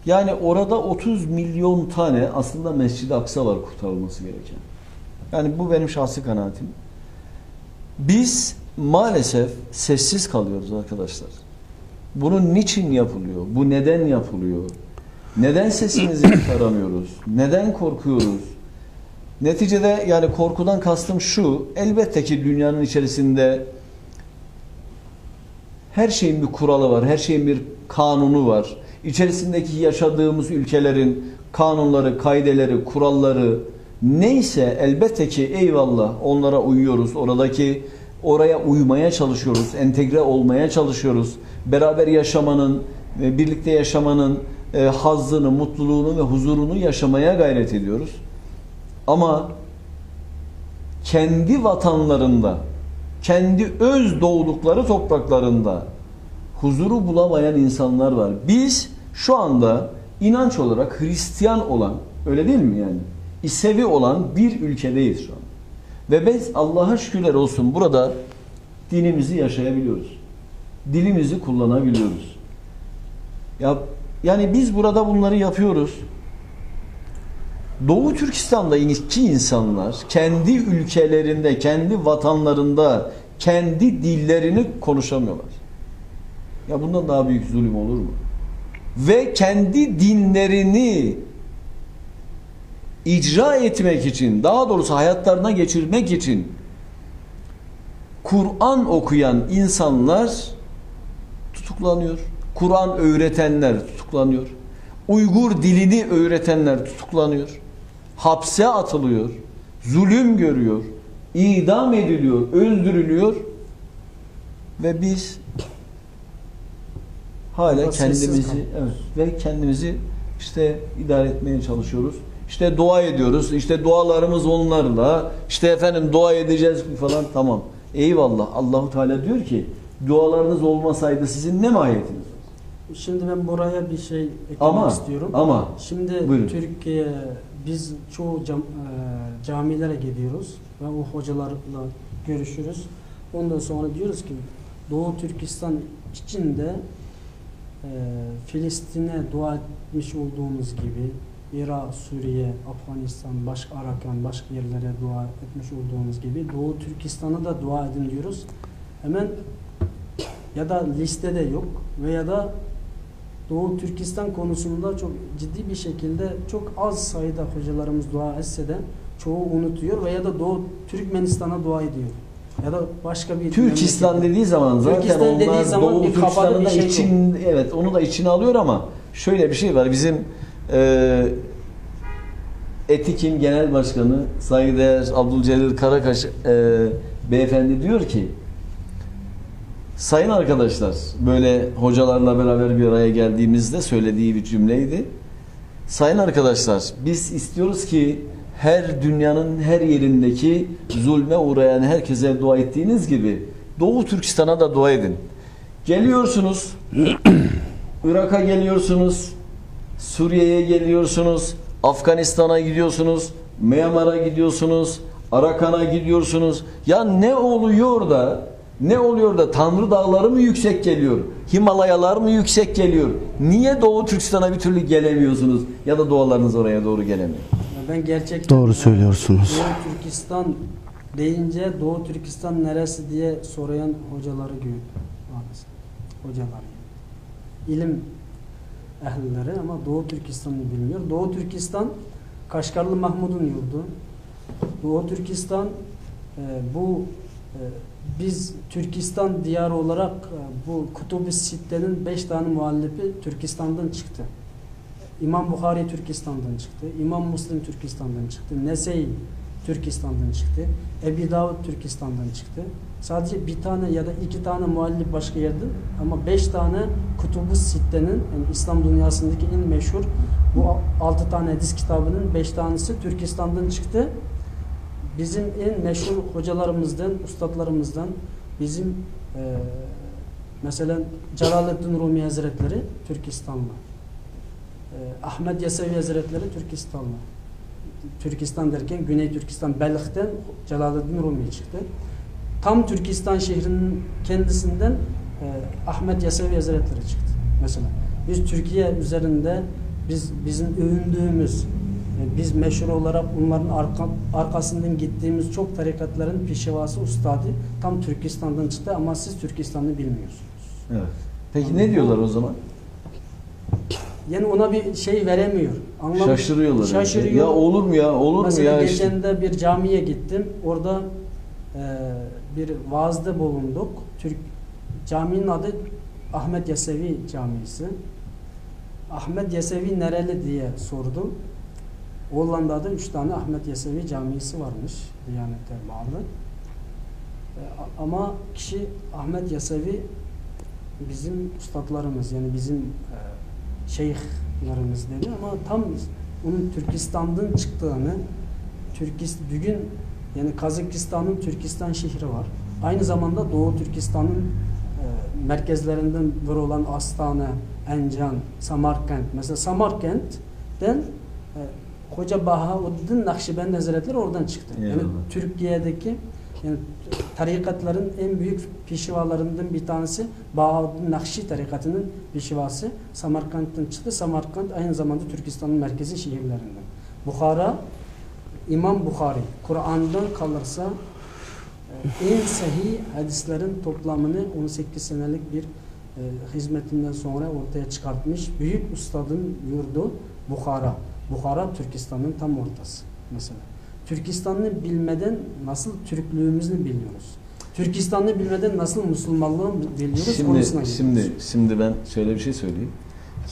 yani orada otuz milyon tane aslında Mescid-i Aksa var kurtarılması gereken. Yani bu benim şahsi kanaatim. Biz maalesef sessiz kalıyoruz arkadaşlar. Bunun niçin yapılıyor? Bu neden yapılıyor? Neden sesimizi çıkaramıyoruz? Neden korkuyoruz? Neticede yani korkudan kastım şu, elbette ki dünyanın içerisinde her şeyin bir kuralı var, her şeyin bir kanunu var. İçerisindeki yaşadığımız ülkelerin kanunları, kaideleri, kuralları neyse elbette ki eyvallah onlara uyuyoruz. Oradaki oraya uymaya çalışıyoruz, entegre olmaya çalışıyoruz. Beraber yaşamanın, e, birlikte yaşamanın e, hazzını, mutluluğunu ve huzurunu yaşamaya gayret ediyoruz. Ama kendi vatanlarında, kendi öz doğdukları topraklarında huzuru bulamayan insanlar var. Biz şu anda inanç olarak Hristiyan olan, öyle değil mi yani? İsevi olan bir ülkedeyiz şu an. Ve biz Allah'a şükürler olsun burada dinimizi yaşayabiliyoruz. Dilimizi kullanabiliyoruz. Ya, yani biz burada bunları yapıyoruz. Doğu Türkistan'da iki insanlar kendi ülkelerinde, kendi vatanlarında, kendi dillerini konuşamıyorlar. Ya bundan daha büyük zulüm olur mu? Ve kendi dinlerini icra etmek için, daha doğrusu hayatlarına geçirmek için Kur'an okuyan insanlar tutuklanıyor. Kur'an öğretenler tutuklanıyor. Uygur dilini öğretenler tutuklanıyor. Hapse atılıyor. Zulüm görüyor. İdam ediliyor, öldürülüyor. Ve biz hala kendimizi, evet, ve kendimizi işte idare etmeye çalışıyoruz. İşte dua ediyoruz. İşte dualarımız onlarla. İşte efendim dua edeceğiz falan, tamam. Eyvallah. Allahu Teala diyor ki dualarınız olmasaydı sizin ne mahiyetiniz var? Şimdi ben buraya bir şey eklemek Ama, istiyorum. Ama Şimdi Buyurun. Türkiye, biz çoğu cam, e, camilere gidiyoruz ve o hocalarla görüşürüz. Ondan sonra diyoruz ki Doğu Türkistan içinde e, Filistin'e dua etmiş olduğumuz gibi, Irak, Suriye, Afganistan, başka Arakan, başka yerlere dua etmiş olduğumuz gibi Doğu Türkistan'a da dua edin diyoruz. Hemen ya da listede yok veya da Doğu Türkistan konusunda çok ciddi bir şekilde çok az sayıda hocalarımız dua etse de çoğu unutuyor veya da Doğu Türkmenistan'a dua ediyor. Ya da başka bir Türkistan memlekete. Dediği zaman zaten Türkistan dediği onlar zaman Doğu bir kapalı Türkistan'ı bir da şey için, evet, onu da içine alıyor ama şöyle bir şey var. Bizim e, Etik'in genel başkanı saygıdeğer Abdülcelil Karakaş e, beyefendi diyor ki, sayın arkadaşlar, böyle hocalarla beraber bir araya geldiğimizde söylediği bir cümleydi. Sayın arkadaşlar, biz istiyoruz ki her, dünyanın her yerindeki zulme uğrayan herkese dua ettiğiniz gibi Doğu Türkistan'a da dua edin. Geliyorsunuz, Irak'a geliyorsunuz, Suriye'ye geliyorsunuz, Afganistan'a gidiyorsunuz, Myanmar'a gidiyorsunuz, Arakan'a gidiyorsunuz. Ya ne oluyor da, ne oluyor da Tanrı dağları mı yüksek geliyor, Himalayalar mı yüksek geliyor? Niye Doğu Türkistan'a bir türlü gelemiyorsunuz ya da dualarınız oraya doğru gelemiyor? Ya ben gerçekten Doğru söylüyorsunuz. Doğu Türkistan deyince Doğu Türkistan neresi diye sorayan hocaları gör maalesef. Hocaları. İlim ehlileri ama Doğu Türkistan'ı bilmiyor. Doğu Türkistan Kaşgarlı Mahmud'un yurdu. Doğu Türkistan e, bu e, biz Türkistan diyarı olarak e, bu Kutub-i Sitte'nin beş tane müellifi Türkistan'dan çıktı. İmam Buhari Türkistan'dan çıktı. İmam Müslim Türkistan'dan çıktı. Nesai Türkistan'dan çıktı. Ebi Davud Türkistan'dan çıktı. Sadece bir tane ya da iki tane müellif başka yerden ama beş tane Kutub-u Sitte'nin yani İslam dünyasındaki en meşhur bu altı tane hadis kitabının beş tanesi Türkistan'dan çıktı. Bizim en meşhur hocalarımızdan, ustadlarımızdan bizim e, mesela Celaleddin Rumi Hazretleri Türkistanlı. E, Ahmet Yesevi Hazretleri Türkistanlı. Türkistan derken Güney Türkistan, Belh'ten Celaleddin Rumi çıktı. Tam Türkistan şehrinin kendisinden e, Ahmet Yesevi Hazretleri çıktı. Mesela biz Türkiye üzerinde biz bizim övündüğümüz, e, biz meşhur olarak onların arka, arkasından gittiğimiz çok tarikatların pişevası, ustadı tam Türkistan'dan çıktı ama siz Türkistan'ı bilmiyorsunuz. Evet. Peki ne diyorlar o zaman? Yani ona bir şey veremiyor. Anlam Şaşırıyorlar. Şaşırıyor. Ya olur mu ya? Olur mu Mesela ya? geçen de bir camiye gittim. Orada e, bir vaazda bulunduk. Türk caminin adı Ahmet Yesevi Camisi. Ahmet Yesevi nereli diye sordum. Hollanda'da üç tane Ahmet Yesevi Camisi varmış. Diyanet'e bağlı. E, a- ama kişi Ahmet Yesevi bizim ustadlarımız, yani bizim e, şeyhlerimiz dedi ama tam onun Türkistan'dan çıktığını, Türkist bugün yani Kazakistan'ın Türkistan şehri var. Aynı zamanda Doğu Türkistan'ın e, merkezlerinden biri olan Astana, Encan, Samarkand. Mesela Samarkand'den e, Hoca Bahauddin Nakşibendi Hazretleri oradan çıktı. Yani Eyvallah. Türkiye'deki yani tarikatların en büyük pişivalarından bir tanesi Bahauddin Nakşi tarikatının pişivası Samarkand'dan çıktı. Samarkand aynı zamanda Türkistan'ın merkezi şehirlerinden. Buhara, İmam Buhari, Kur'an'dan kalırsa e, en sahih hadislerin toplamını on sekiz senelik bir e, hizmetinden sonra ortaya çıkartmış büyük ustadın yurdu Buhara. Buhara Türkistan'ın tam ortası mesela. Türkistan'ı bilmeden nasıl Türklüğümüzü biliyoruz? Türkistan'ı bilmeden nasıl Müslümanlığı biliyoruz? Şimdi, Konusuna şimdi, geliyoruz. Şimdi ben şöyle bir şey söyleyeyim.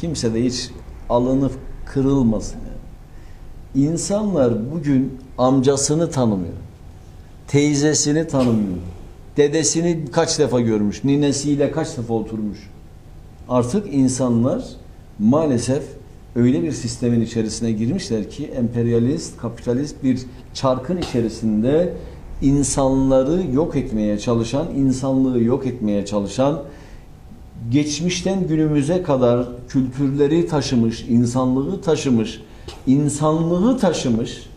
Kimse de hiç alını kırılmasın yani. İnsanlar bugün amcasını tanımıyor. Teyzesini tanımıyor. Dedesini kaç defa görmüş, ninesiyle kaç defa oturmuş. Artık insanlar maalesef öyle bir sistemin içerisine girmişler ki emperyalist, kapitalist bir çarkın içerisinde insanları yok etmeye çalışan, insanlığı yok etmeye çalışan, geçmişten günümüze kadar kültürleri taşımış, insanlığı taşımış, insanlığı taşımış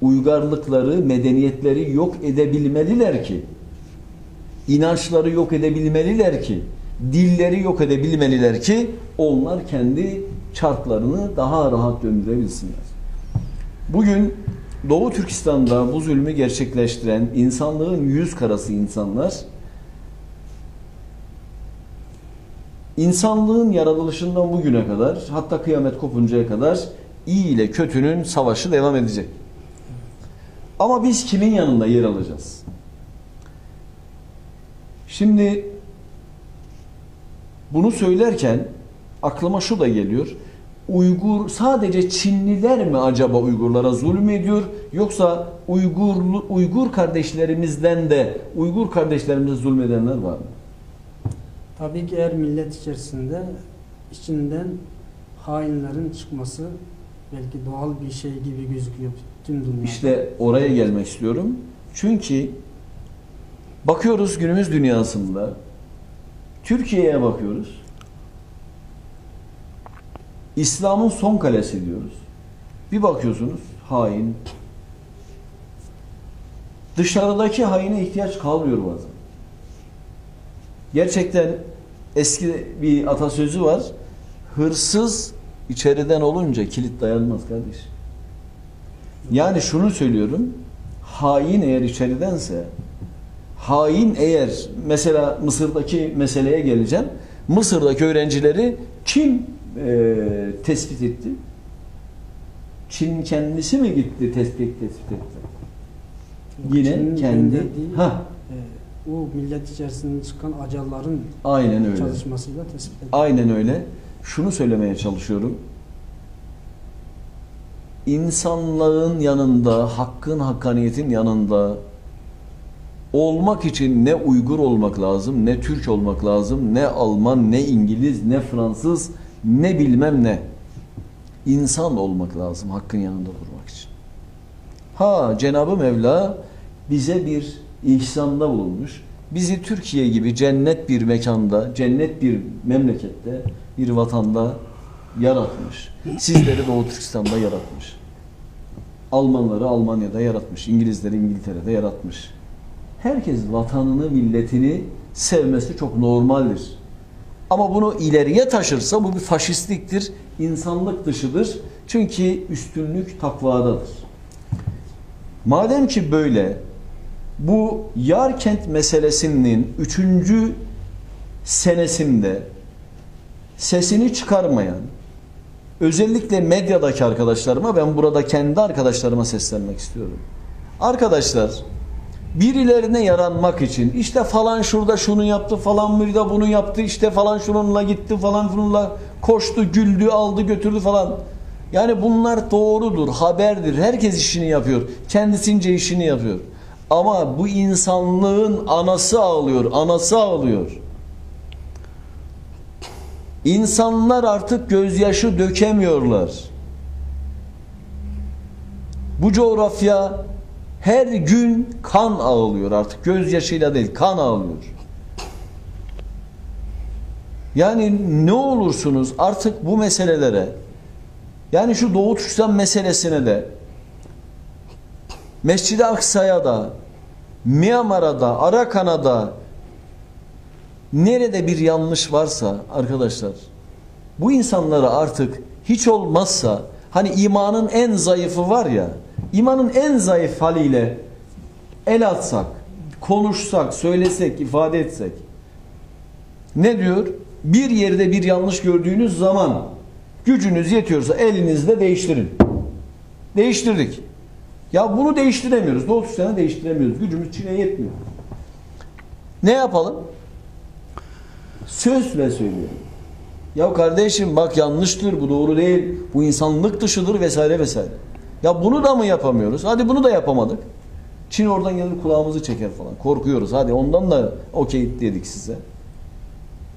uygarlıkları, medeniyetleri yok edebilmeliler ki, inançları yok edebilmeliler ki, dilleri yok edebilmeliler ki onlar kendi çarklarını daha rahat döndürebilsinler. Bugün Doğu Türkistan'da bu zulmü gerçekleştiren insanlığın yüz karası insanlar insanlığın yaratılışından bugüne kadar, hatta kıyamet kopuncaya kadar iyi ile kötünün savaşı devam edecek. Ama biz kimin yanında yer alacağız? Şimdi bunu söylerken aklıma şu da geliyor. Uygur, sadece Çinliler mi acaba Uygurlara zulüm ediyor? Yoksa Uygurlu, Uygur kardeşlerimizden de Uygur kardeşlerimize zulmedenler var mı? Tabii ki her millet içerisinde içinden hainlerin çıkması belki doğal bir şey gibi gözüküyor tüm dünyada. İşte oraya gelmek istiyorum. Çünkü bakıyoruz günümüz dünyasında, Türkiye'ye bakıyoruz. İslam'ın son kalesi diyoruz. Bir bakıyorsunuz, hain. Dışarıdaki haine ihtiyaç kalmıyor bazen. Gerçekten eski bir atasözü var. Hırsız içeriden olunca kilit dayanmaz kardeş. Yani şunu söylüyorum. Hain eğer içeridense, hain eğer, mesela Mısır'daki meseleye geleceğim. Mısır'daki öğrencileri kim e, tespit etti? Çin kendisi mi gitti, tespit, tespit etti? Yine Çin'in kendi gönderdiği, ha. E, o millet içerisinden çıkan acarların Aynen öyle. Çalışmasıyla tespit edildi. Aynen öyle. Şunu söylemeye çalışıyorum. İnsanlığın yanında, hakkın, hakkaniyetin yanında olmak için ne Uygur olmak lazım, ne Türk olmak lazım, ne Alman, ne İngiliz, ne Fransız, ne bilmem ne. İnsan olmak lazım hakkın yanında durmak için. Ha, Cenabı Mevla bize bir ihsanda bulunmuş. Bizi Türkiye gibi cennet bir mekanda, cennet bir memlekette, bir vatanda yaratmış. Sizleri Doğu Türkistan'da yaratmış. Almanları Almanya'da yaratmış, İngilizleri İngiltere'de yaratmış. Herkes vatanını, milletini sevmesi çok normaldir. Ama bunu ileriye taşırsa bu bir faşistliktir, insanlık dışıdır. Çünkü üstünlük takvadadır. Madem ki böyle, bu Yarkent meselesinin üçüncü senesinde sesini çıkarmayan, özellikle medyadaki arkadaşlarıma, ben burada kendi arkadaşlarıma seslenmek istiyorum. Arkadaşlar, birilerine yaranmak için işte falan şurada şunu yaptı, falan burada bunu yaptı, işte falan şununla gitti, falan bununla koştu, güldü, aldı, götürdü falan. Yani bunlar doğrudur, haberdir. Herkes işini yapıyor, kendisince işini yapıyor. Ama bu insanlığın anası ağlıyor, anası ağlıyor. İnsanlar artık gözyaşı dökemiyorlar. Bu coğrafya her gün kan ağlıyor artık. Gözyaşıyla değil, kan ağlıyor. Yani ne olursunuz artık bu meselelere, yani şu Doğu Türkistan meselesine de, Mescid-i Aksa'ya da, Myanmar'a da, Arakan'a da, nerede bir yanlış varsa arkadaşlar, bu insanlara artık hiç olmazsa, hani imanın en zayıfı var ya, imanın en zayıf haliyle el atsak, konuşsak, söylesek, ifade etsek, ne diyor? Bir yerde bir yanlış gördüğünüz zaman gücünüz yetiyorsa elinizle değiştirin. Değiştirdik. Ya bunu değiştiremiyoruz. Doğu Türkistan'ı değiştiremiyoruz. Gücümüz Çin'e yetmiyor. Ne yapalım? Sözle söyleyelim. Ya kardeşim, bak, yanlıştır, bu doğru değil, bu insanlık dışıdır vesaire vesaire. Ya bunu da mı yapamıyoruz? Hadi bunu da yapamadık. Çin oradan gelir kulağımızı çeker falan. Korkuyoruz. Hadi ondan da okey dedik size.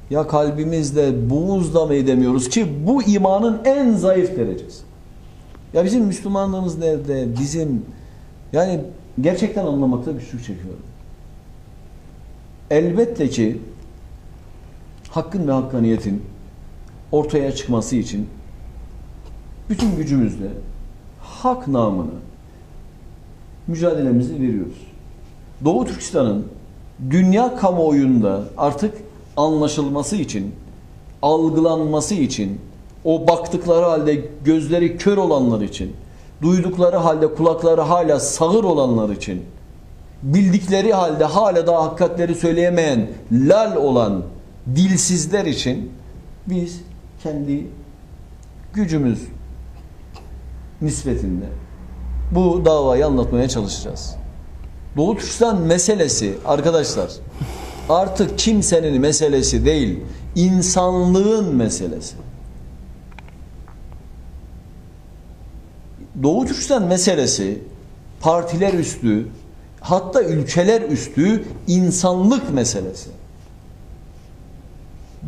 Ya kalbimizde buğuz da mı edemiyoruz ki bu imanın en zayıf derecesi? Ya bizim Müslümanlığımız nerede? Bizim, yani, gerçekten anlamakta güçlük çekiyorum. Elbette ki hakkın ve hakkaniyetin ortaya çıkması için bütün gücümüzle hak namına mücadelemizi veriyoruz. Doğu Türkistan'ın dünya kamuoyunda artık anlaşılması için, algılanması için, o baktıkları halde gözleri kör olanlar için, duydukları halde kulakları hala sağır olanlar için, bildikleri halde hala daha hakikatleri söyleyemeyen, lal olan dilsizler için biz kendi gücümüz nispetinde bu davayı anlatmaya çalışacağız. Doğu Türkistan meselesi, arkadaşlar, artık kimsenin meselesi değil, insanlığın meselesi. Doğu Türkistan meselesi partiler üstü, hatta ülkeler üstü insanlık meselesi.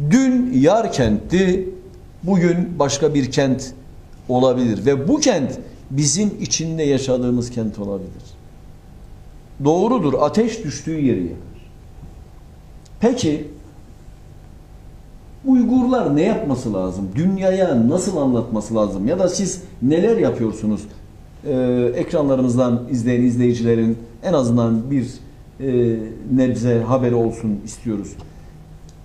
Dün Yarkent'ti, bugün başka bir kent olabilir ve bu kent bizim içinde yaşadığımız kent olabilir. Doğrudur, ateş düştüğü yeri yakar. Peki, Uygurlar ne yapması lazım? Dünyaya nasıl anlatması lazım? Ya da siz neler yapıyorsunuz? Ee, ekranlarımızdan izleyen izleyicilerin en azından bir e, nebze haberi olsun istiyoruz.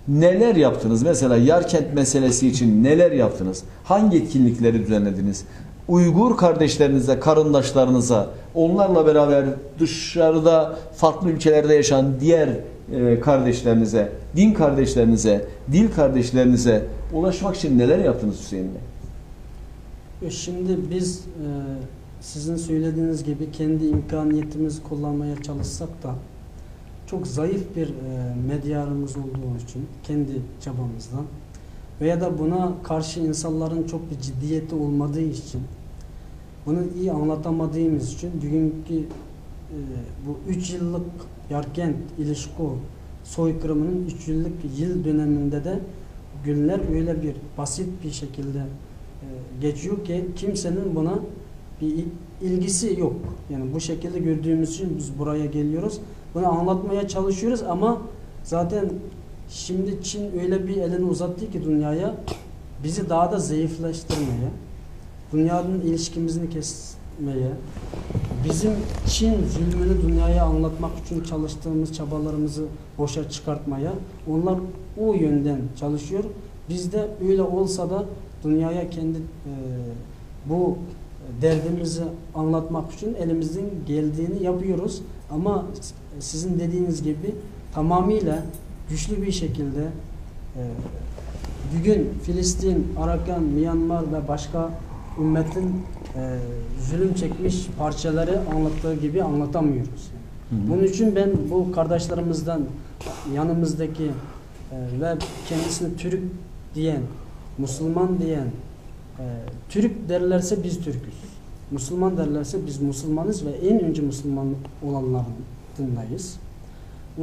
Neler yaptınız? Mesela Yarkent meselesi için neler yaptınız? Hangi etkinlikleri düzenlediniz? Uygur kardeşlerinize, karındaşlarınıza, onlarla beraber dışarıda, farklı ülkelerde yaşayan diğer e, kardeşlerinize, din kardeşlerinize, dil kardeşlerinize ulaşmak için neler yaptınız Hüseyin Bey? Şimdi biz e, sizin söylediğiniz gibi kendi imkaniyetimizi kullanmaya çalışsak da çok zayıf bir e, medyarımız olduğu için kendi çabamızdan veya da buna karşı insanların çok bir ciddiyeti olmadığı için bunu iyi anlatamadığımız için bugünkü e, bu üç yıllık Yarkent İlişko soykırımının üç yıllık yıl döneminde de günler öyle bir basit bir şekilde e, geçiyor ki kimsenin buna bir il- ilgisi yok. Yani bu şekilde gördüğümüz için biz buraya geliyoruz. Bunu anlatmaya çalışıyoruz ama zaten şimdi Çin öyle bir elini uzattı ki dünyaya bizi daha da zayıflaştırmaya, dünyanın ilişkimizini kesmeye, bizim Çin zulmünü dünyaya anlatmak için çalıştığımız çabalarımızı boşa çıkartmaya onlar o yönden çalışıyor. Biz de öyle olsa da dünyaya kendi e, bu derdimizi anlatmak için elimizden geldiğini yapıyoruz. Ama sizin dediğiniz gibi tamamıyla güçlü bir şekilde e, bugün Filistin, Arakan, Myanmar ve başka ümmetin e, zulüm çekmiş parçaları anlattığı gibi anlatamıyoruz. Bunun için ben bu kardeşlerimizden yanımızdaki e, ve kendisini Türk diyen, Müslüman diyen, e, Türk derlerse biz Türküz. Müslüman derlerse biz Müslümanız ve en önce Müslüman olanlarındayız.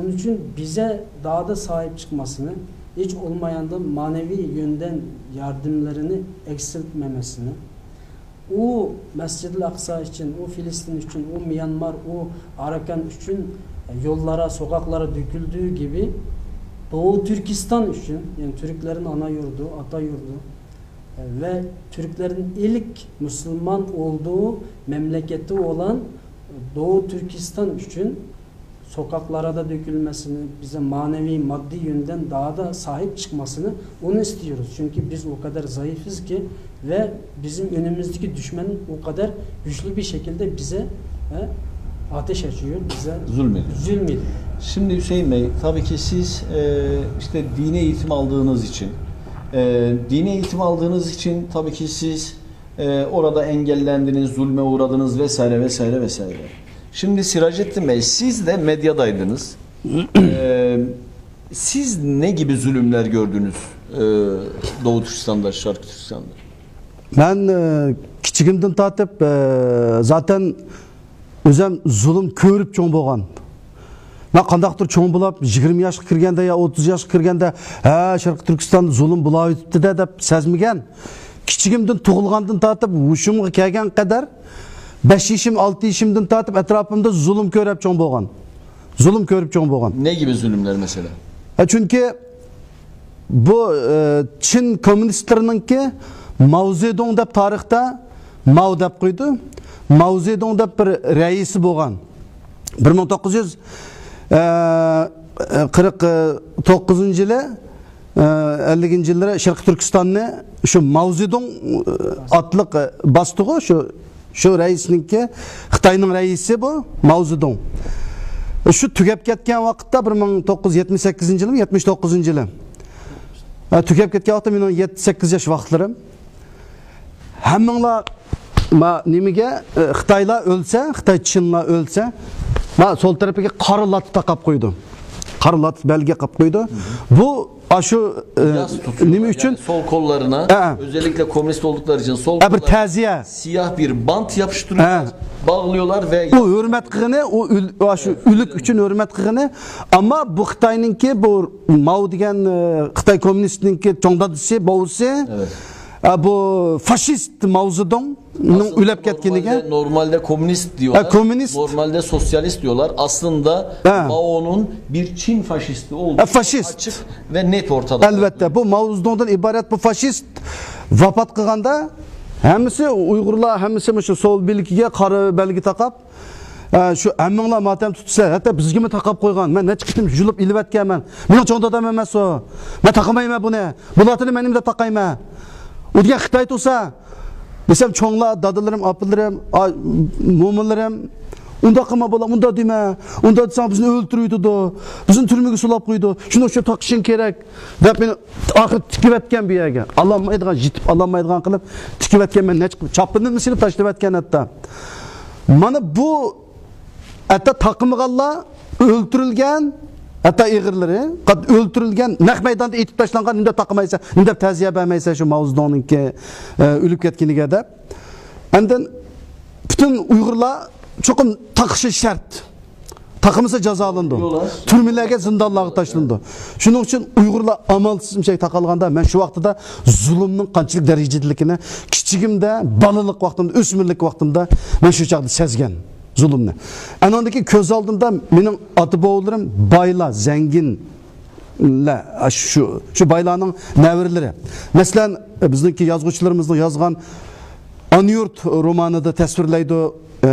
Onun için bize daha da sahip çıkmasını, hiç olmayanda manevi yönden yardımlarını eksiltmemesini, o Mescid-i Aksa için, o Filistin için, o Myanmar, o Arakan için e, yollara, sokaklara döküldüğü gibi Doğu Türkistan için, yani Türklerin ana yurdu, ata yurdu e, ve Türklerin ilk Müslüman olduğu memleketi olan Doğu Türkistan için sokaklara da dökülmesini, bize manevi, maddi yönden daha da sahip çıkmasını onu istiyoruz. Çünkü biz o kadar zayıfız ki ve bizim önümüzdeki düşman o kadar güçlü bir şekilde bize e, ateş açıyor, bize Zulmediyor. zulmediyor. Şimdi Hüseyin Bey, tabii ki siz e, işte dini eğitim aldığınız için, e, dini eğitim aldığınız için tabii ki siz e, orada engellendiniz, zulme uğradınız vesaire vesaire vesaire. Şimdi Siracettin Bey, siz de medyadaydınız. E, siz ne gibi zulümler gördünüz e, Doğu Türkistan'da, Şarkı Türkistan'da? مەن ئى، كىچىكىمدىن تارتىپ ئى، زاتەن ئۆزەم زۇلۇم كۆرۈپ چوڭ بولغان. مەن قانداقتۇر چوڭ بولاپ يىگىرمە ياشقا كىرگەندە يا ئوتتۇز ياشقا كىرگەندە ھە شەرقىي تۈركىستاندا زۇلۇم بولاۋېتىپتىدە دەپ سەزمىگەن. كىچىكىمدىن تۇغۇلغاندىن تارتىپ ھوشۇمغا كەلگەن قەدەر بەش يېشىم ئالتە يېشىمدىن تارتىپ ئەتراپىمدا زۇلۇم كۆرۈپ چوڭ بولغان. زۇلۇم كۆرۈپ چوڭ بولغان. Ne gibi zulümler mesela? ھە، چۈنكى بۇ ئى، چىن كوممۇنىستلىرىنىڭكى ماۋزېدۇڭ دەپ تارىختا ماۋ دەپ قويىدۇ. ماۋزېدۇڭ دەپ بىر رەئىسى بولغان. بىر مىڭ توققۇز يۈز قىرىق توققۇزىنچى يىلى، ئى، ئەللىكىنچى يىللىرى شەرقىي تۈركىستاننى شۇ ماۋزېدۇڭ ئاتلىق باستىغۇ شۇ شۇ رەئىسنىڭكى، خىتاينىڭ رەئىسى بۇ، ماۋزېدۇڭ. شۇ تۈگەپ كەتكەن ۋاقىتتا، بىر مىڭ توققۇز يۈز يەتمىش سەككىزىنچى يىلمۇ، يەتمىش توققۇزىنچى يىلى. ھە، تۈگەپ كەتكەن ۋاقىتتا مېنىڭ يەتتە سەككىز ياش ۋاقىتلىرىم. ھەممىڭلار، ما، نېمىگە، ئى، خىتايلار ئۆلسە، خىتاي چىنلار ئۆلسە، ما، سول تەرىپىگە قارا لاتا تاقاپ قويىدۇ. قارا لاتا بەلگە قاپ قويىدۇ. بۇ ئاشۇ، ئى، Yas tutuyorlar. نېمە ئۈچۈن؟ Yani sol kollarına, Ha. özellikle komünist oldukları için sol Ha, bir kollarına تەزىيە. Siyah bir bant yapıştırıyorlar, Ha. Bağlıyorlar ve ئۇ ھۆرمەت قىلغىنى، ئۇ ئۆل-، ئاشۇ ئۆلۈك ئۈچۈن ھۆرمەت قىلغىنى. ئەمما بۇ خىتاينىڭكى، بۇ ماۋ دېگەن، ئى، خىتاي كوممۇنىستىنىڭكى چوڭ دادىسى، بوۋىسى، Evet. ئە، بۇ فاشىست ماۋزېدۇڭنىڭ ئۆلۈپ كەتكىنىگە. Normalde, normalde komünist diyorlar. Normalde sosyalist diyorlar. Aslında Mao'nun bir Çin faşisti olduğu açık ve net ortada. ئەلۋەتتە، بۇ ماۋزېدۇڭدىن ئىبارەت بۇ فاشىست ۋاپات قىلغاندا، ھەممىسى ئۇيغۇرلار، ھەممىسى مۇشۇ سول بىلىكىگە قارا بەلگە تاقاپ، ئە، شۇ ھەممىڭلار ماتەم تۇتىسىلەر. ھەتتا بىزگىمۇ تاقاپ قويغان. مەن نەچچە قېتىم يۇلۇپ ئېلىۋەتكەنمەن. مېنىڭ چوڭ دادام ئەمەس ئۇ. مەن تاقىمايمەن بۇنى. بۇلاتىنى مەن نېمىدە تاقايمەن؟ ئۇ دېگەن خىتاي تۇرسا، دېسەم، چوڭلار، دادىلىرىم، ئاپىلىرىم، ئا-، مومىلىرىم، ئۇنداق قىلما، بالا، ئۇنداق دېمە. ئۇنداق دېسەڭ، بىزنى ئۆلتۈرۈۋېتىدۇ. بىزنى تۈرمىگە سولاپ قويىدۇ. شۇنىڭ ئۈچۈن تاقىشىڭ كېرەك، دەپ مېنى ئاخىرى تىكىۋەتكەن بۇ يەرگە. ئالالمايدىغان، يېتىپ ئالالمايدىغان قىلىپ تىكىۋەتكەن. مەن نەچچە چاپىنىمنى سېلىپ تاشلىۋەتكەن ھەتتا. مانا بۇ ھەتتا تاقىمىغانلار ئۆلتۈرۈلگەن، ھەتتا ئېغىرلىرى قات-، ئۆلتۈرۈلگەن، نەق مەيداندا ئېتىپ تاشلانغان، نېمە دەپ تاقىمايسەن، نېمە دەپ تەزىيە بەرمەيسەن شۇ ماۋزېدۇڭنىڭكى، ئە، ئۆلۈپ كەتكىنىگە دەپ. ئاندىن پۈتۈن ئۇيغۇرلار چوقۇم تاقىشى شەرت. تاقىمىسا جازالىنىدۇ. تۈرمىلەرگە، زىندانلارغا تاشلىنىدۇ. شۇنىڭ ئۈچۈن ئۇيغۇرلار ئامالسىز مۇشۇ تاقالغاندا، مەن شۇ ۋاقتىدا زۇلۇمنىڭ قانچىلىك دەرىجىدىلىكىنى كىچىكىمدە، بالىلىق ۋاقتىمدا، ئۆسمۈرلۈك ۋاقتىمدا مەن شۇ چاغدا سەزگەن زۇلۇمنى. ئانىڭدىن كېيىن كۆز ئالدىمدا مېنىڭ ئاتا-بوۋىلىرىم بايلار، زەڭگىنلەر، شۇ، شۇ بايلارنىڭ نەۋرىلىرى. مەسىلەن، بىزنىڭكى يازغۇچىلىرىمىزنىڭ يازغان ئانا يۇرت رومانىدا تەسۋىرلەيدۇ، ئە،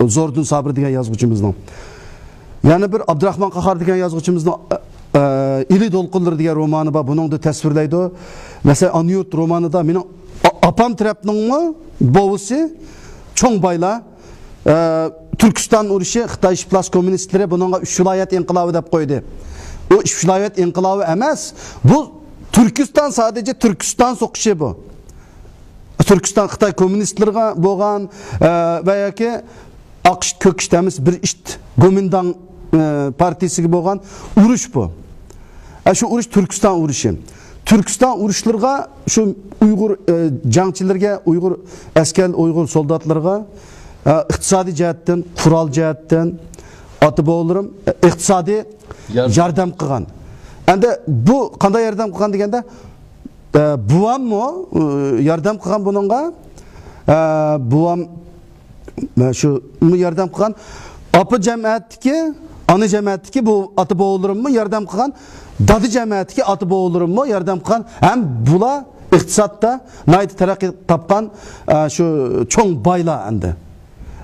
زوردۇن سابىر دېگەن يازغۇچىمىزنىڭ. يەنە بىر ئابدۇراخمان قاھار دېگەن يازغۇچىمىزنىڭ، ئە، ئىلى دولقۇنلىرى دېگەن رومانى بار، بۇنىڭدا تەسۋىرلەيدۇ. مەسىلەن، ئانا يۇرت رومانىدا مېنىڭ ئا-، ئاپام تەرەپنىڭمۇ بوۋىسى چوڭ بايلار، ئە، تۈركىستان ئۇرۇشى، خىتاي ئىشپىلاس كوممۇنىستلىرى بۇنىڭغا ئۈچ ۋىلايەت ئىنقىلابى دەپ قويدى. ئۇ ئۈچ ۋىلايەت ئىنقىلابى ئەمەس، بۇ تۈركىستان، سادىجە تۈركىستان سوقۇشى بۇ. تۈركىستان خىتاي كوممۇنىستلىرىغا بولغان، ئە، ۋە ياكى ئاق ئىت، كۆك ئىت ئەمەس، بىر ئىت، گومىنداڭ، ئە، پارتىيىسىگە بولغان ئۇرۇش بۇ. ئە، شۇ ئۇرۇش تۈركىستان ئۇرۇشى. تۈركىستان ئۇرۇشلىرىغا شۇ ئۇيغۇر، ئە، جەڭچىلىرىگە، ئۇيغۇر ئەسكەر، ئۇيغۇر سولداتلىرىغا، ئە، ئىقتىسادىي جەھەتتىن، قورال جەھەتتىن ئاتا-بوۋىلىرىم، ئە، ئىقتىسادىي ياردەم قىلغان. ئەمدى بۇ قانداق ياردەم قىلغان دېگەندە، ئە، بوۋاممۇ، ئە، ياردەم قىلغان بۇنىڭغا. ئە، بوۋام، ئە، شۇ ياردەم قىلغان. ئاپا جەمەتتىكى، ئانا جەمەتتىكى بۇ ئاتا-بوۋىلىرىممۇ ياردەم قىلغان. دادا جەمەتتىكى ئاتا-بوۋىلىرىممۇ ياردەم قىلغان. ھەم بۇلار ئىقتىسادتا ناھايىتى تەرەققىي تاپقان، ئە، شۇ چوڭ بايلار ئەمدى.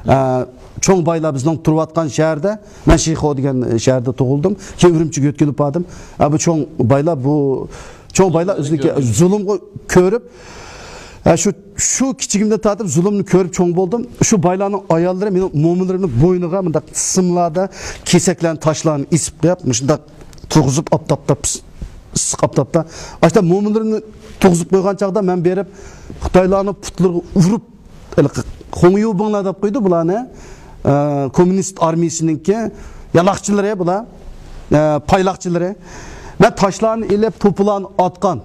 ئە، چوڭ بايلار بىزنىڭ تۇرۇۋاتقان شەھەردە، مەن شىخۇ دېگەن شەھەردە تۇغۇلدۇم. كېيىن ئۈرۈمچىگە يۆتكىلىپ باردىم. ئە، بۇ چوڭ بايلار، بۇ چوڭ بايلار ئۆزىنىڭكى زۇلۇمغا كۆرۈپ، ئە، شۇ، شۇ كىچىكىمدىن تارتىپ زۇلۇمنى كۆرۈپ چوڭ بولدۇم. شۇ بايلارنىڭ ئاياللىرى مېنىڭ مومىلىرىمنى بوينىغا مۇنداق سىملاردا كېسەكلەرنى، تاشلارنى ئېسىپ قويۇپ، مۇشۇنداق تۇرغۇزۇپ، ئاپتاپتا، پىس-، ئىسسىق ئاپتاپتا. ئاشۇنداق مومىلىرىمنى تۇرغۇزۇپ قويغان چاغدا مەن بېرىپ، خىتايلارنىڭ پۇتلىرىغا ئۇرۇپ، ھېلىقى خۇڭيۇ بىڭلار دەپ قويىدۇ بۇلارنى. ئە، كوممۇنىست ئارمىيىسىنىڭكى يالاقچىلىرى بۇلار، ئە، پايلاقچىلىرى. مەن تاشلارنى ئېلىپ، توپىلارنى ئاتقان.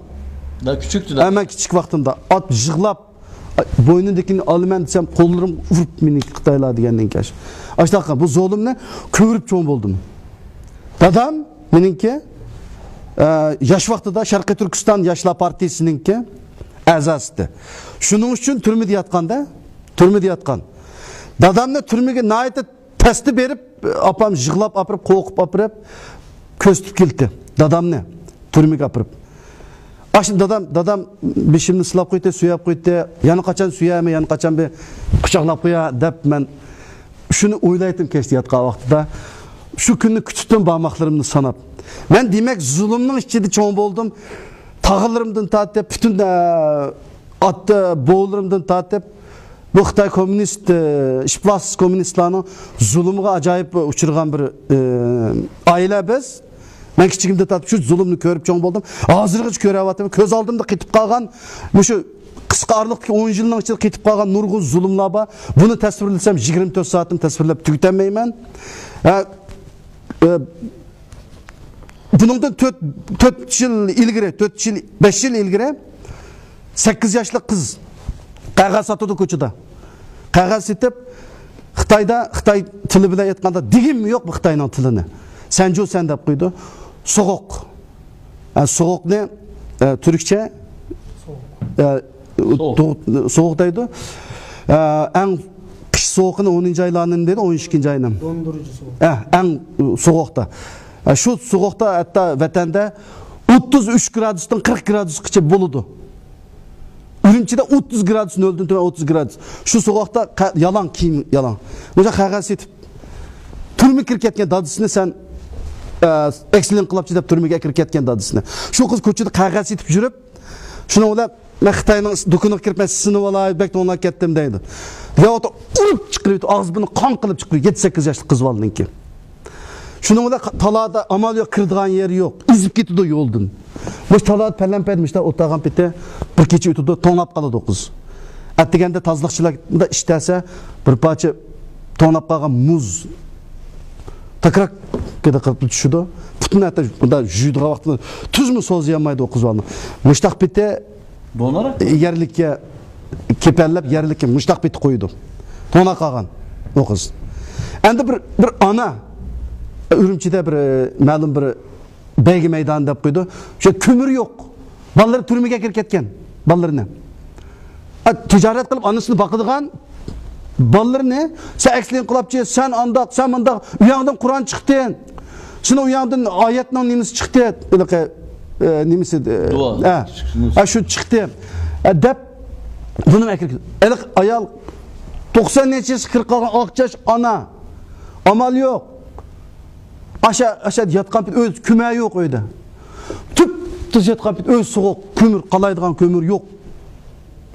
Daha küçüktü. ھە، مەن كىچىك ۋاقتىمدا ئات يىغلاپ، بوينىدىكىنى ئالىمەن دېسەم، قوللىرىم ئۇرۇپ مېنى خىتايلار دېگەندىن كېيىن. ئاشۇنداق بۇ زۇلۇمنى كۆرۈپ چوڭ بولدۇم. دادام مېنىڭكى، ئە، ياش ۋاقتىدا شەرقىي تۈركىستان ياشلار پارتىيىسىنىڭكى ئەزاسى ئىدى. شۇنىڭ ئۈچۈن تۈرمىدە ياتقاندا، تۈرمىدە ياتقان. دادامنى تۈرمىگە ناھايىتى تەستە بېرىپ، ئاپام يىغلاپ ئاپىرىپ، قورقۇپ ئاپىرىپ، كۆزىتىپ كېلىپتۇ دادامنى تۈرمىگە ئاپىرىپ. ئاشۇ دادام، دادام بېشىمنى سىلاپ قويدى، سۆيەپ قويدى. يەنە قاچان سۆيەرمەن، يەنە قاچان بىر قۇچاقلاپ قويار دەپ مەن شۇنى ئويلايتتىم كەچتە ياتقان ۋاقتىدا. شۇ كۈننى كۈتۈتتۈم بارماقلىرىمنى ساناپ. مەن دېمەك زۇلۇمنىڭ ئىچىدە چوڭ بولدۇم. تاغىلىرىمدىن تارتىپ، پۈتۈن، ئە، ئاتا بوۋىلىرىمدىن تارتىپ، بۇ خىتاي كوممۇنىست، ئە، ئىشپىلاس كوممۇنىستلارنىڭ زۇلۇمىغا ئاجايىپ ئۇچرىغان بىر، ئە، ئائىلە بىز. مەن كىچىكىمدە تارتىپ شۇ زۇلۇمنى كۆرۈپ چوڭ بولدۇم. ھازىرغىچە كۆرۈۋاتىمەن. كۆز ئالدىمدا قېتىپ قالغان مۇشۇ قىسقا ئارىلىقتىكى ئون يىلنىڭ ئىچىدە قېتىپ قالغان نۇرغۇن زۇلۇملار بار. بۇنى تەسۋىرلىسەم، يىگىرمە تۆت سائەتنى تەسۋىرلەپ تۈگىتەلمەيمەن. ھە، ئە، بۇنىڭدىن تۆت، تۆت يىل ئىلگىرى، تۆت يىل، بەش يىل ئىلگىرى سەككىز ياشلىق قىز قەغەز ساتىدۇ كوچىدا. قەغەز سېتىپ، خىتايدا، خىتاي تىلى بىلەن ئېيتقاندا، دېگۈممۇ يوق بۇ خىتاينىڭ تىلىنى. سەنجۇسەن دەپ قويىدۇ. سوغۇق. ئە، سوغۇقنى، ئە، تۈركچە ئە، سوغۇق. تۇغ-، سوغۇق دەيدۇ. ئە، ئەڭ قىش سوغۇقىنى ئونىنچى ئايلارنىڭ دەيدۇ، ئون ئىككىنچى ئاينىڭ. ئە، ئەڭ سوغۇقتا. ئە، شۇ سوغۇقتا ھەتتا ۋەتەندە ئوتتۇز ئۈچ گرادۇستىن قىرىق گرادۇسقىچە بولىدۇ. ئۈرۈمچىدە ئوتتۇز گرادۇس، نۆلدىن تۆۋەن ئوتتۇز گرادۇس. شۇ سوغۇقتا قە-، يالاڭ كىيىم، يالاڭ. مۇشۇ قەغەز سېتىپ، تۈرمىگە كىرىپ كەتكەن دادىسىنى سەن، ئە، ئەكسىل ئىنقىلابچى دەپ تۈرمىگە كىرىپ كەتكەن دادىسىنى. شۇ قىز كوچىدا قەغەز سېتىپ يۈرۈپ، شۇنىڭ بىلەن مەن خىتاينىڭ دۇكىنىغا كىرىپ مەن سىنىۋالاي، بەك توڭلاپ كەتتىم دەيدۇ. دەۋاتىپ ئۇرۇپ چىقىرىۋېتىپ، ئاغزى بۇرنى قان قىلىپ چىقىرىپ، يەتتە سەككىز ياشلىق قىز بالىنىڭكى. شۇنىڭ بىلەن قا-، تالادا ئامال يوق، كىرىدىغان يېرى يوق، ئېزىپ كېتىدۇ يولدىن. مۇشۇ تالادا پەلەمپەيدە مۇشۇنداق ئولتۇرغان پېتى بىر كېچە ئۆتىدۇ، توڭلاپ قالىدۇ قىز. ئەتىگەندە تازىلىقچىلار ئىش دېسە، بىر پارچە توڭلاپ قالغان مۇز تاكراككىدە قىلىپ چۈشىدۇ. پۇتىنى ھەتتا بۇنداق يۇيىدىغان ۋاقتىدا تۈزمۇ سوزۇيالمايدۇ ئۇ قىز بالىنى. مۇشۇنداق پېتى دونور؟ يەرلىككە كېپەنلەپ، يەرلىككە مۇشۇنداق پېتى قويىدۇ. توڭلاپ قالغان ئۇ قىز. ئەمدى بىر، بىر ئانا، ئۈرۈمچىدە بىر، مەلۇم بىر بەيگە مەيدانى دەپ قويىدۇ. شۇ كۆمۈر يوق. بالىلىرى تۈرمىگە كىرىپ كەتكەن. بالىلىرىنى. ئە، تىجارەت قىلىپ ئانىسىنى باقىدىغان بالىلىرىنى، سەن ئەكسىل ئىنقىلابچى، سەن ئانداق، سەن مۇنداق، ئۇ ياڭدىن قۇرئان چىقتى. سېنىڭ ئۇ ياڭدىن ئايەتنىڭ نېمىسى چىقتى؟ ھېلىقى، ئە، نېمىسى، ئە، دۇئا. ھە. ھە، شۇ چىقتى. ئە، دەپ، بۇنى ئەكىرگىن. ھېلىقى ئايال توقسان نەچچە ياشقا كىرىپ قالغان ئاق چاچ ئانا. ئامال يوق. ئاشا، ئاشا ياتقان پېتى ئۆزى كۆمە يوق ئۆيدە. تۈپتۈز ياتقان پېتى ئۆزى سوغۇق، كۆمۈر، قالايدىغان كۆمۈر يوق.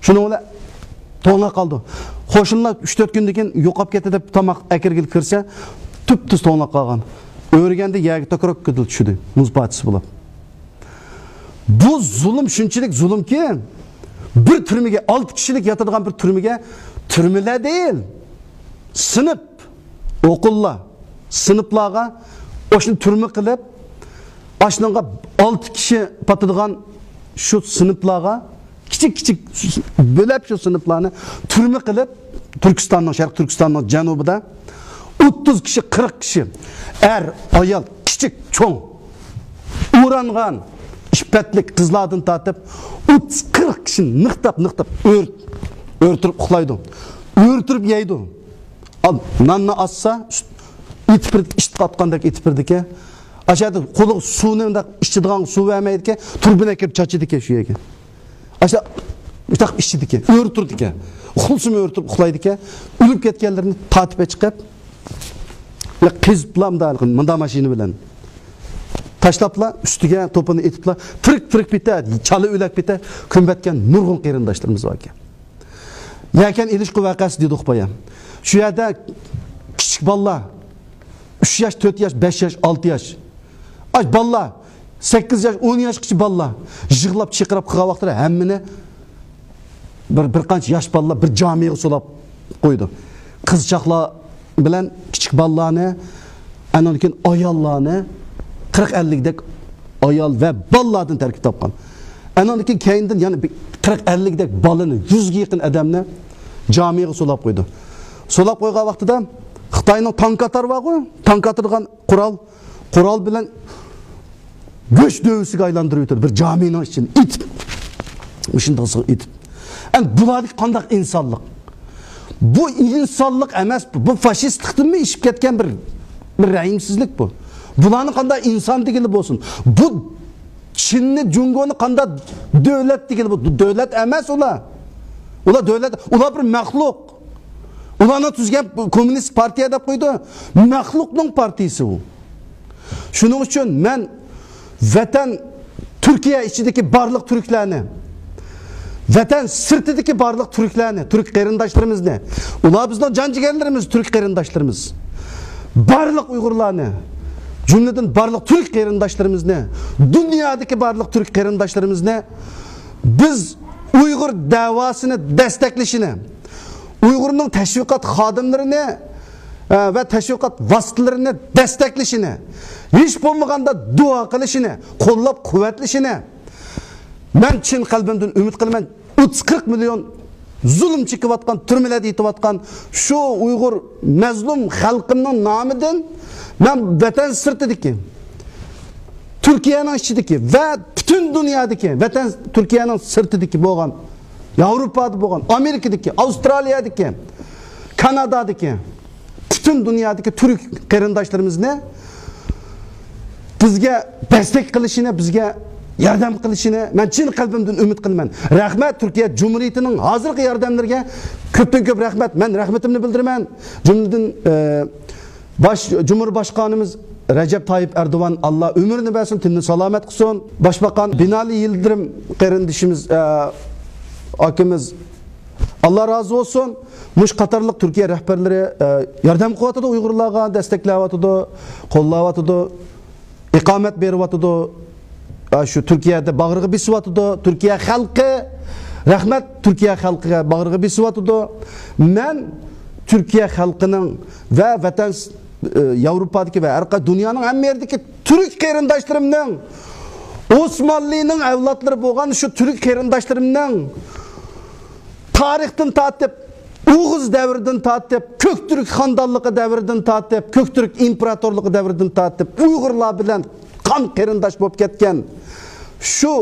شۇنىڭ بىلەن توڭلاپ قالدى. قوشنىلار ئۈچ تۆت كۈندىن كېيىن يوقاپ كەتتى دەپ تاماق ئەكىرگىلى كىرسە، تۈپتۈز توڭلاپ قالغان. ئۆرۈگەندە يەرگە تاكراككىدە چۈشىدى، مۇز پارچىسى بولۇپ. بۇ زۇلۇم شۇنچىلىك زۇلۇمكى، بىر تۈرمىگە، ئالتە كىشىلىك ياتىدىغان بىر تۈرمىگە، تۈرمىلەر دېيىل، سىنىپ، ئوقۇللار، سىنىپلارغا ئاشۇنى تۈرمە قىلىپ، ئاشۇنىڭغا ئالتە كىشى پاتىدىغان شۇ سىنىپلارغا كىچىك-كىچىك بۆلەپ شۇ سىنىپلارنى تۈرمە قىلىپ، تۈركىستاننىڭ، شەرقىي تۈركىستاننىڭ جەنۇبىدا ئوتتۇز كىشى، قىرىق كىشى، ئەر، ئايال، كىچىك، چوڭ، ئورانغان، ئىپپەتلىك قىزلاردىن تارتىپ ئوتتۇز، قىرىق كىشىنى نىقتاپ، نىقتاپ ئۆر-، ئۆرتۈرۈپ ئۇخلايدۇ. ئۆرتۈرۈپ يەيدۇ. ئال، ناننى ئاسسا، ئېتىپ بېرىدىكەن، ئىتقا ئاتقاندەك ئېتىپ بېرىدىكەن. ئاشۇ يەردە قولىغا سۇنى مۇنداق ئىچىدىغان سۇ بەرمەيدىكەن، تۇرۇبىنى ئەكىرىپ چاچىدىكەن شۇ يەرگە. ئاشۇ مۇنداق ئىچىدىكەن، ئۆرتۈردىكەن. ئۇخلىسىمۇ ئۆرتۈرۈپ ئۇخلايدىكەن. ئۆلۈپ كەتكەنلىرىنى تارتىپ چىقىپ، قېزىپلا مۇنداق، مۇنداق ماشىنا بىلەن تاشلاپلا، ئۈستىگە توپىنى ئېتىپلا، تىرىك، تىرىك پېتى، چالا ئۆلەك پېتى كۆمۈۋەتكەن نۇرغۇن قېرىنداشلىرىمىز باركەن. يەكەن ئېلىشقا ۋەقەسى دېدۇق بايا. شۇ يەردە كىچىك بالىلار، ئۈچ ياش، تۆت ياش، بەش ياش، ئالتە ياش. ئاش بالىلار، سەككىز ياش، ئون ياشقىچە بالىلار يىغلاپ، چىقىرىپ قىلغان ۋاقىتلار ھەممىنى بىر، بىر قانچە ياش بالىلار بىر جامىغا سولاپ قويىدۇ. قىزچاقلار بىلەن كىچىك بالىلارنى، ئاندىن كېيىن ئاياللارنى، قىرىق ئەللىكدەك ئايال ۋە بالىلاردىن تەركىب تاپقان. ئاندىن كېيىن كەينىدىن يەنە بىر قىرىق ئەللىكدەك بالىنى، يۈزگە يېقىن ئادەمنى جامىغا سولاپ قويىدۇ. سولاپ قويغان ۋاقتىدا خىتاينىڭ تانك ئاتار بارغۇ، تانك ئاتىدىغان قورال، قورال بىلەن گۆش دۆۋىسىگە ئايلاندۇرۇپ ئۆتىدۇ بىر جامىنىڭ ئىچىنى ئېتىپ. مۇشۇنداق ئېتىپ. ئەمدى بۇلاردىكى قانداق ئىنسانلىق؟ بۇ ئىنسانلىق ئەمەس، بۇ، بۇ فاشىستلىقتىنمۇ ئېشىپ كەتكەن بىر، بىر رەھىمسىزلىك بۇ. بۇلارنى قانداق ئىنسان دېگىلى بولسۇن؟ بۇ چىننى، جۇڭگونى قانداق دۆلەت دېگىلى بولسۇن؟ دۆلەت ئەمەس ئۇلار. ئۇلار دۆلەت، ئۇلار بىر مەخلۇق. ئۇلارنىڭ تۈزگەن كوممۇنىست پارتىيە دەپ قويىدۇ. مەخلۇقنىڭ پارتىيىسى ئۇ. شۇنىڭ ئۈچۈن مەن ۋەتەن، تۈركىيە ئىچىدىكى بارلىق تۈركلەرنى، ۋەتەن سىرتىدىكى بارلىق تۈركلەرنى، تۈرك قېرىنداشلىرىمىزنى، ئۇلار بىزنىڭ جان جىگەرلىرىمىز، تۈرك قېرىنداشلىرىمىز، بارلىق ئۇيغۇرلارنى، جۈملىدىن بارلىق تۈرك قېرىنداشلىرىمىزنى، دۇنيادىكى بارلىق تۈرك قېرىنداشلىرىمىزنى بىز ئۇيغۇر دەۋاسىنى دەستەكلىشىنى، ئۇيغۇرنىڭ تەشۋىقات خادىملىرىنى، ئە، ۋە تەشۋىقات ۋاسىتىلىرىنى دەستەكلىشىنى، ھېچ بولمىغاندا دۇئا قىلىشىنى، قوللاپ قۇۋۋەتلىشىنى مەن چىن قەلبىمدىن ئۈمىد قىلىمەن. ئوتتۇز، قىرىق مىليون زۇلۇم چېكىۋاتقان، تۈرمىلەردە يېتىۋاتقان شۇ ئۇيغۇر مەزلۇم خەلقىمنىڭ نامىدىن مەن ۋەتەن سىرتىدىكى تۈركىيەنىڭ ئىچىدىكى ۋە پۈتۈن دۇنيادىكى، ۋەتەن تۈركىيەنىڭ سىرتىدىكى بولغان، ياۋروپادا بولغان، ئامېرىكىدىكى، ئاۋسترالىيەدىكى، كانادادىكى پۈتۈن دۇنيادىكى تۈرك قېرىنداشلىرىمىزنى بىزگە دەستەك قىلىشىنى، بىزگە ياردەم قىلىشىنى مەن چىن قەلبىمدىن ئۈمىد قىلىمەن. رەھمەت، تۈركىيە جۇمھۇرىيىتىنىڭ ھازىرقى ياردەملىرىگە كۆپتىن كۆپ رەھمەت. مەن رەھمىتىمنى بىلدۈرىمەن. جۈملىدىن، ئە، باش جۇمھۇرباشقانىمىز رەجەپ تايىپ ئەردوغان، ئاللا ئۆمرىنى بەرسۇن، تېنىنى سالامەت قىلسۇن. باشباقان بىنالى يىلدىرىم قېرىندىشىمىز، ئە، ئاكىمىز، ئاللا رازى بولسۇن. مۇشۇ قاتارلىق تۈركىيە رەھبەرلىرى، ئە، ياردەم قىلىۋاتىدۇ، ئۇيغۇرلارغا دەستەكلەۋاتىدۇ، قوللاۋاتىدۇ، ئىقامەت بېرىۋاتىدۇ. ئە، شۇ تۈركىيەدە باغرىغا بېسىۋاتىدۇ. تۈركىيە خەلقى، رەھمەت، تۈركىيە خەلقىگە باغرىغا بېسىۋاتىدۇ. مەن تۈركىيە خەلقىنىڭ ۋە ۋەتەن، ئە، ياۋروپادىكى ۋە ھەر قايسى دۇنيانىڭ ھەممە يېرىدىكى تۈرك قېرىنداشلىرىمنىڭ، ئوسمانلىنىڭ ئەۋلادلىرى بولغان شۇ تۈرك قېرىنداشلىرىمنىڭ تارىختىن تارتىپ، ئوغۇز دەۋرىدىن تارتىپ، كۆكتۈرك خاندانلىقى دەۋرىدىن تارتىپ، كۆكتۈرك ئىمپېراتورلۇقى دەۋرىدىن تارتىپ، ئۇيغۇرلار بىلەن قان قېرىنداش بولۇپ كەتكەن شۇ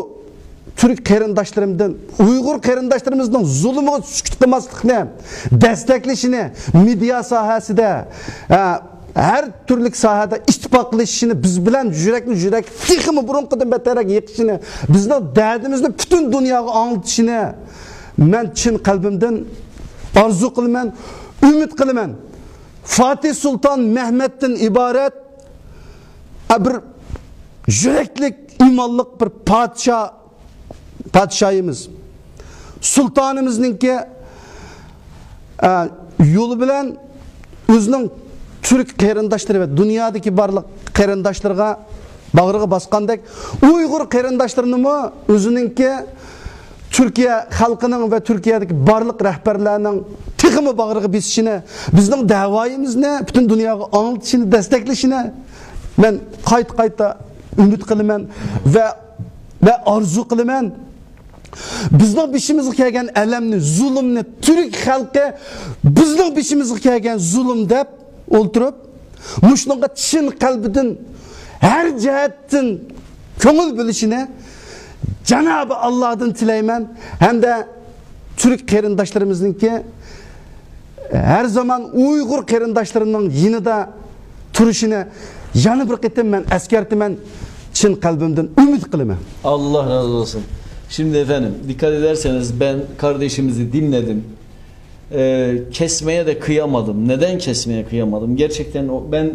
تۈرك قېرىنداشلىرىمدىن، ئۇيغۇر قېرىنداشلىرىمىزنىڭ زۇلۇمىغا سۈكۈت قىلماسلىقنى، دەستەكلىشىنى، مېدىيا ساھەسىدە، ھە، ھەر تۈرلۈك ساھەدە ئىتتىپاقلىشىشىنى، بىز بىلەن يۈرەكمۇ يۈرەك، تېخىمۇ بۇرۇنقىدىن بەتەررەك يېقىشىنى، بىزنىڭ دەردىمىزنى پۈتۈن دۇنياغا ئاڭلىتىشىنى مەن چىن قەلبىمدىن ئارزۇ قىلىمەن، ئۈمىد قىلىمەن. فاتىھ سۇلتان مەھمەتتىن ئىبارەت، ئە، بىر يۈرەكلىك، ئىمانلىق بىر پادىشاھ، پادىشاھىمىز، سۇلتانىمىزنىڭكى، ئە، يولى بىلەن ئۆزىنىڭ تۈرك قېرىنداشلىرى ۋە دۇنيادىكى بارلىق قېرىنداشلىرىغا باغرىغا باسقاندەك، ئۇيغۇر قېرىنداشلىرىنىمۇ ئۆزىنىڭكى تۈركىيە خەلقىنىڭ ۋە تۈركىيەدىكى بارلىق رەھبەرلەرنىڭ تېخىمۇ باغرىغا بېسىشىنى، بىزنىڭ دەۋايىمىزنى پۈتۈن دۇنياغا ئاڭلىتىشىنى، دەستەكلىشىنى مەن قايتا-قايتا ئۈمىد قىلىمەن ۋە، ۋە ئارزۇ قىلىمەن. بىزنىڭ بېشىمىزغا كەلگەن ئەلەمنى، زۇلۇمنى تۈرك خەلقى بىزنىڭ بېشىمىزغا كەلگەن زۇلۇم دەپ ئولتۇرۇپ، مۇشۇنىڭغا چىن قەلبىدىن، ھەر جەھەتتىن كۆڭۈل بۆلۈشىنى جانابى ئاللادىن تىلەيمەن ھەمدە تۈرك قېرىنداشلىرىمىزنىڭكى ھەر زامان ئۇيغۇر قېرىنداشلىرىنىڭ يېنىدا تۇرۇشىنى يەنە بىر قېتىم مەن ئەسكەرتىمەن، چىن قەلبىمدىن ئۈمىد قىلىمەن. Allah razı olsun. Şimdi efendim, dikkat ederseniz, ben kardeşimizi dinledim. Ee, kesmeye de kıyamadım. Neden kesmeye kıyamadım? Gerçekten o, ben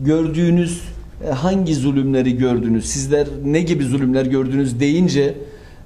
gördüğünüz, e, hangi zulümleri gördünüz, sizler ne gibi zulümler gördünüz deyince,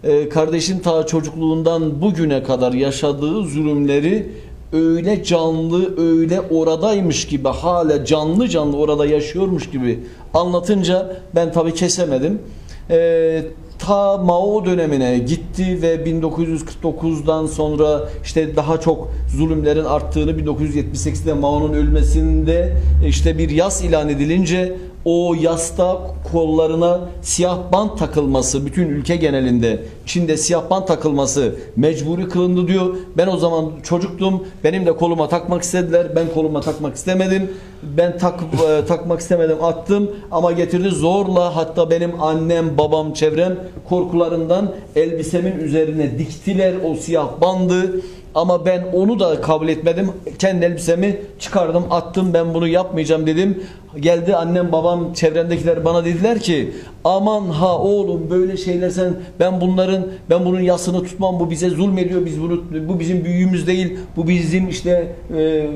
e, kardeşim ta çocukluğundan bugüne kadar yaşadığı zulümleri öyle canlı, öyle oradaymış gibi, hala canlı canlı orada yaşıyormuş gibi anlatınca ben tabii kesemedim. E, ta Mao dönemine gitti ve bin dokuz yüz kırk dokuzdan sonra işte daha çok zulümlerin arttığını, bin dokuz yüz yetmiş sekizde Mao'nun ölmesinde işte bir yas ilan edilince o yasta kollarına siyah bant takılması, bütün ülke genelinde Çin'de siyah bant takılması mecburi kılındı diyor. Ben o zaman çocuktum, benim de koluma takmak istediler, ben koluma takmak istemedim. Ben tak, e, takmak istemedim, attım ama getirdi zorla, hatta benim annem, babam, çevrem korkularından elbisemin üzerine diktiler o siyah bandı. Ama ben onu da kabul etmedim. Kendi elbisemi çıkardım, attım, ben bunu yapmayacağım dedim. Geldi annem, babam, çevremdekiler bana dediler ki, aman ha oğlum, böyle şeyler sen, ben bunların, ben bunun yasını tutmam, bu bize zulmediyor, biz bunu, bu bizim büyüğümüz değil, bu bizim işte e,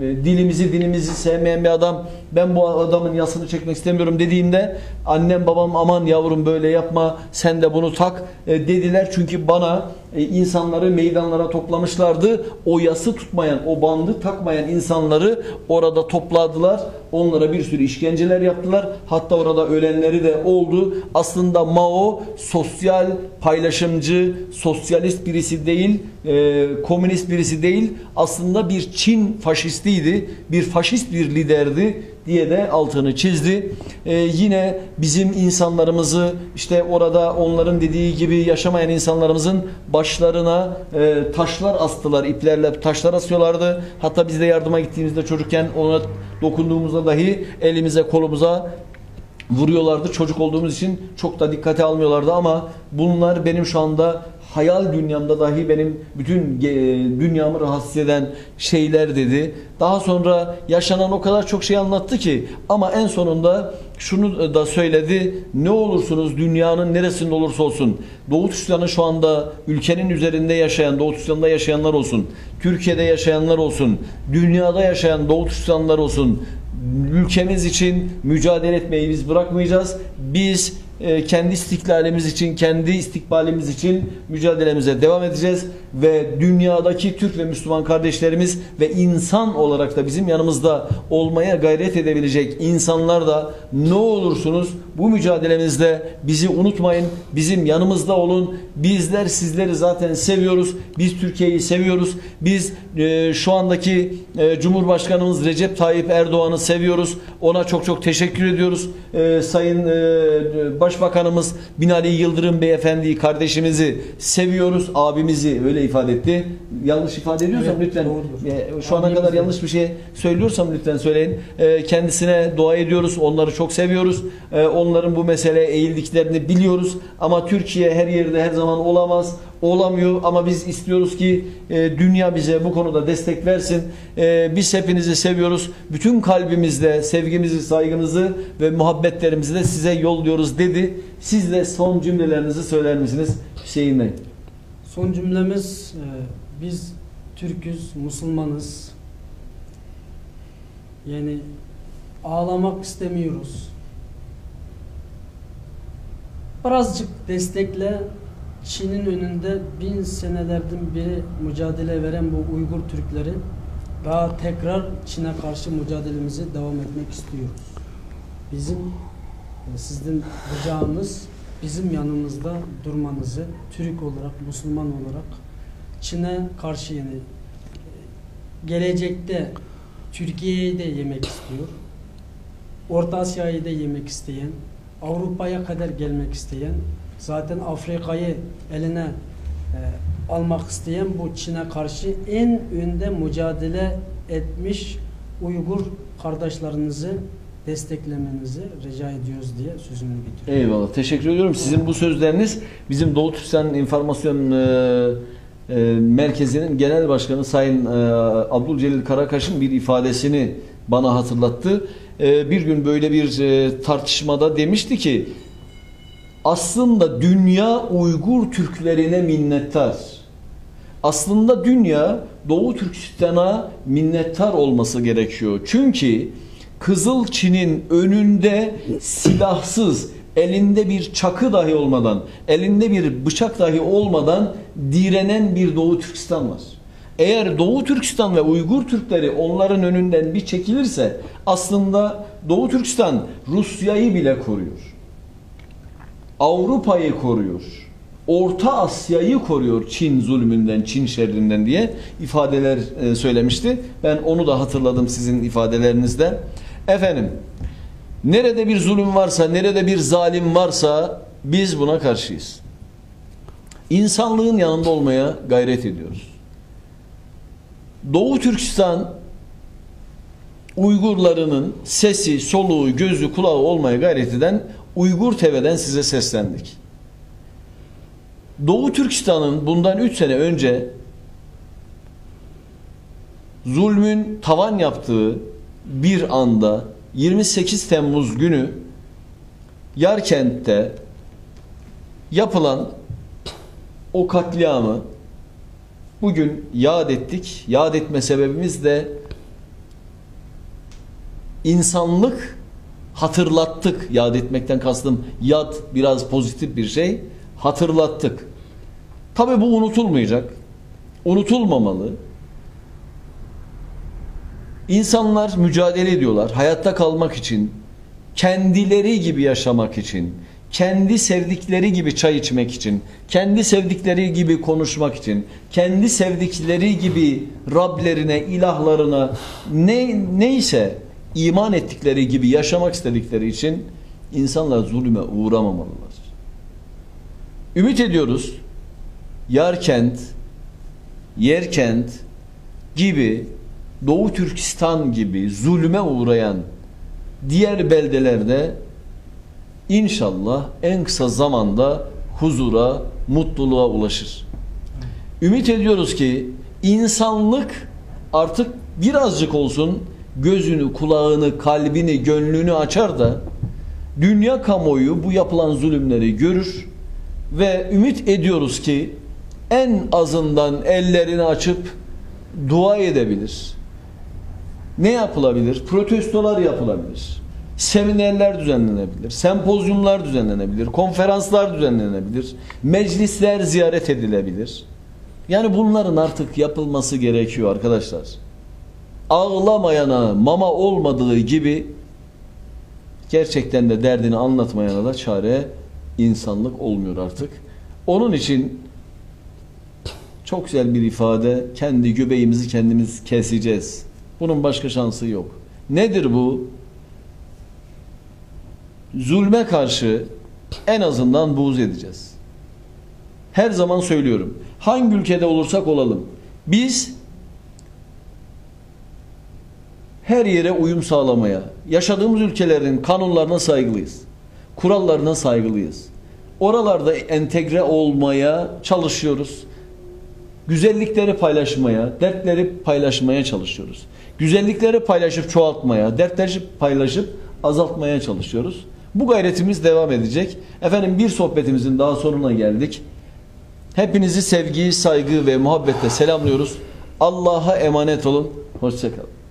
dilimizi, dinimizi sevmeyen bir adam, ben bu adamın yasını çekmek istemiyorum dediğimde annem babam aman yavrum böyle yapma, sen de bunu tak e, dediler. Çünkü bana e, insanları meydanlara toplamışlardı. O yası tutmayan, o bandı takmayan insanları orada topladılar. Onlara bir sürü işkenceler yaptılar. Hatta orada ölenleri de oldu. Aslında Mao sosyal, paylaşımcı, sosyalist birisi değil, e, komünist birisi değil. Aslında bir Çin faşistiydi. Bir faşist bir liderdi diye de altını çizdi. Ee, yine bizim insanlarımızı, işte orada onların dediği gibi yaşamayan insanlarımızın başlarına e, taşlar astılar, iplerle taşlar asıyorlardı. Hatta biz de yardıma gittiğimizde çocukken ona dokunduğumuzda dahi elimize, kolumuza vuruyorlardı. Çocuk olduğumuz için çok da dikkate almıyorlardı ama bunlar benim şu anda hayal dünyamda dahi benim bütün ge- dünyamı rahatsız eden şeyler dedi. Daha sonra yaşanan o kadar çok şey anlattı ki ama en sonunda şunu da söyledi. Ne olursunuz dünyanın neresinde olursa olsun Doğu Türkistan'ın şu anda ülkenin üzerinde yaşayan, Doğu Türkistan'da yaşayanlar olsun, Türkiye'de yaşayanlar olsun, dünyada yaşayan Doğu Türkistanlılar olsun, ülkemiz için mücadele etmeyi biz bırakmayacağız. Biz e, kendi istiklalimiz için, kendi istikbalimiz için mücadelemize devam edeceğiz ve dünyadaki Türk ve Müslüman kardeşlerimiz ve insan olarak da bizim yanımızda olmaya gayret edebilecek insanlar da ne olursunuz bu mücadelemizde bizi unutmayın, bizim yanımızda olun. Bizler sizleri zaten seviyoruz. Biz Türkiye'yi seviyoruz. Biz e, şu andaki e, Cumhurbaşkanımız Recep Tayyip Erdoğan'ı seviyoruz. Ona çok çok teşekkür ediyoruz. E, Sayın e, Başbakanımız Binali Yıldırım Beyefendi'yi, kardeşimizi seviyoruz. Abimizi öyle ifade etti. Yanlış ifade ediyorsam Evet, lütfen. doğrudur. E, şu ana kadar Abimizi. yanlış bir şey söylüyorsam lütfen söyleyin. E, kendisine dua ediyoruz. Onları çok seviyoruz. E, onların bu meseleye eğildiklerini biliyoruz. Ama Türkiye her yerde her zaman olamaz. Olamıyor ama biz istiyoruz ki e, dünya bize bu konuda destek versin. E, biz hepinizi seviyoruz. Bütün kalbimizle sevgimizi, saygımızı ve muhabbetlerimizi de size yolluyoruz dedi. Siz de son cümlelerinizi söyler misiniz Hüseyin Bey? Son cümlemiz, e, biz Türk'üz, Müslümanız. Yani ağlamak istemiyoruz. Birazcık destekle Çin'in önünde bin senelerden beri mücadele veren bu Uygur Türkleri daha tekrar Çin'e karşı mücadelemizi devam etmek istiyoruz. Bizim e, sizden ricamız bizim yanımızda durmanızı, Türk olarak, Müslüman olarak Çin'e karşı yani e, gelecekte Türkiye'yi de yemek istiyor. Orta Asya'yı da yemek isteyen, Avrupa'ya kadar gelmek isteyen, zaten Afrika'yı eline e, almak isteyen bu Çin'e karşı en önde mücadele etmiş Uygur kardeşlerinizi desteklemenizi rica ediyoruz diye sözümü bitiriyorum. Eyvallah. Teşekkür ediyorum. Sizin bu sözleriniz bizim Doğu Türkistan İnformasyon e, e, Merkezi'nin Genel Başkanı Sayın e, Abdülcelil Karakaş'ın bir ifadesini bana hatırlattı. E, bir gün böyle bir e, tartışmada demişti ki aslında dünya Uygur Türklerine minnettar. Aslında dünya Doğu Türkistan'a minnettar olması gerekiyor. Çünkü Kızıl Çin'in önünde silahsız, elinde bir çakı dahi olmadan, elinde bir bıçak dahi olmadan direnen bir Doğu Türkistan var. Eğer Doğu Türkistan ve Uygur Türkleri onların önünden bir çekilirse aslında Doğu Türkistan Rusya'yı bile koruyor. Avrupa'yı koruyor. Orta Asya'yı koruyor Çin zulmünden, Çin şerrinden diye ifadeler e, söylemişti. Ben onu da hatırladım sizin ifadelerinizde. Efendim, nerede bir zulüm varsa, nerede bir zalim varsa biz buna karşıyız. İnsanlığın yanında olmaya gayret ediyoruz. Doğu Türkistan Uygurlarının sesi, soluğu, gözü, kulağı olmaya gayret eden Uygur T V'den size seslendik. Doğu Türkistan'ın bundan üç sene önce zulmün tavan yaptığı bir anda yirmi sekiz Temmuz günü Yarkent'te yapılan o katliamı bugün yad ettik. Yad etme sebebimiz de insanlık, hatırlattık. Yad etmekten kastım yad biraz pozitif bir şey. Hatırlattık. Tabii bu unutulmayacak. Unutulmamalı. İnsanlar mücadele ediyorlar hayatta kalmak için, kendileri gibi yaşamak için, kendi sevdikleri gibi çay içmek için, kendi sevdikleri gibi konuşmak için, kendi sevdikleri gibi Rablerine, ilahlarına, ne, neyse iman ettikleri gibi yaşamak istedikleri için insanlar zulüme uğramamalılar. Ümit ediyoruz Yarkent, Yerkent gibi, Doğu Türkistan gibi zulüme uğrayan diğer beldelerde İnşallah en kısa zamanda huzura, mutluluğa ulaşır. Ümit ediyoruz ki insanlık artık birazcık olsun gözünü, kulağını, kalbini, gönlünü açar da dünya kamuoyu bu yapılan zulümleri görür ve ümit ediyoruz ki en azından ellerini açıp dua edebilir. Ne yapılabilir? Protestolar yapılabilir. Seminerler düzenlenebilir. Sempozyumlar düzenlenebilir. Konferanslar düzenlenebilir. Meclisler ziyaret edilebilir. Yani bunların artık yapılması gerekiyor arkadaşlar. Ağlamayana mama olmadığı gibi gerçekten de derdini anlatmayana da çare insanlık olmuyor artık. Onun için çok güzel bir ifade, kendi göbeğimizi kendimiz keseceğiz. Bunun başka şansı yok. Nedir bu? Zulme karşı en azından buğz edeceğiz. Her zaman söylüyorum. Hangi ülkede olursak olalım, biz her yere uyum sağlamaya, yaşadığımız ülkelerin kanunlarına saygılıyız, kurallarına saygılıyız. Oralarda entegre olmaya çalışıyoruz. Güzellikleri paylaşmaya, dertleri paylaşmaya çalışıyoruz. Güzellikleri paylaşıp çoğaltmaya, dertleri paylaşıp azaltmaya çalışıyoruz. Bu gayretimiz devam edecek. Efendim, bir sohbetimizin daha sonuna geldik. Hepinizi sevgi, saygı ve muhabbetle selamlıyoruz. Allah'a emanet olun. Hoşça kalın.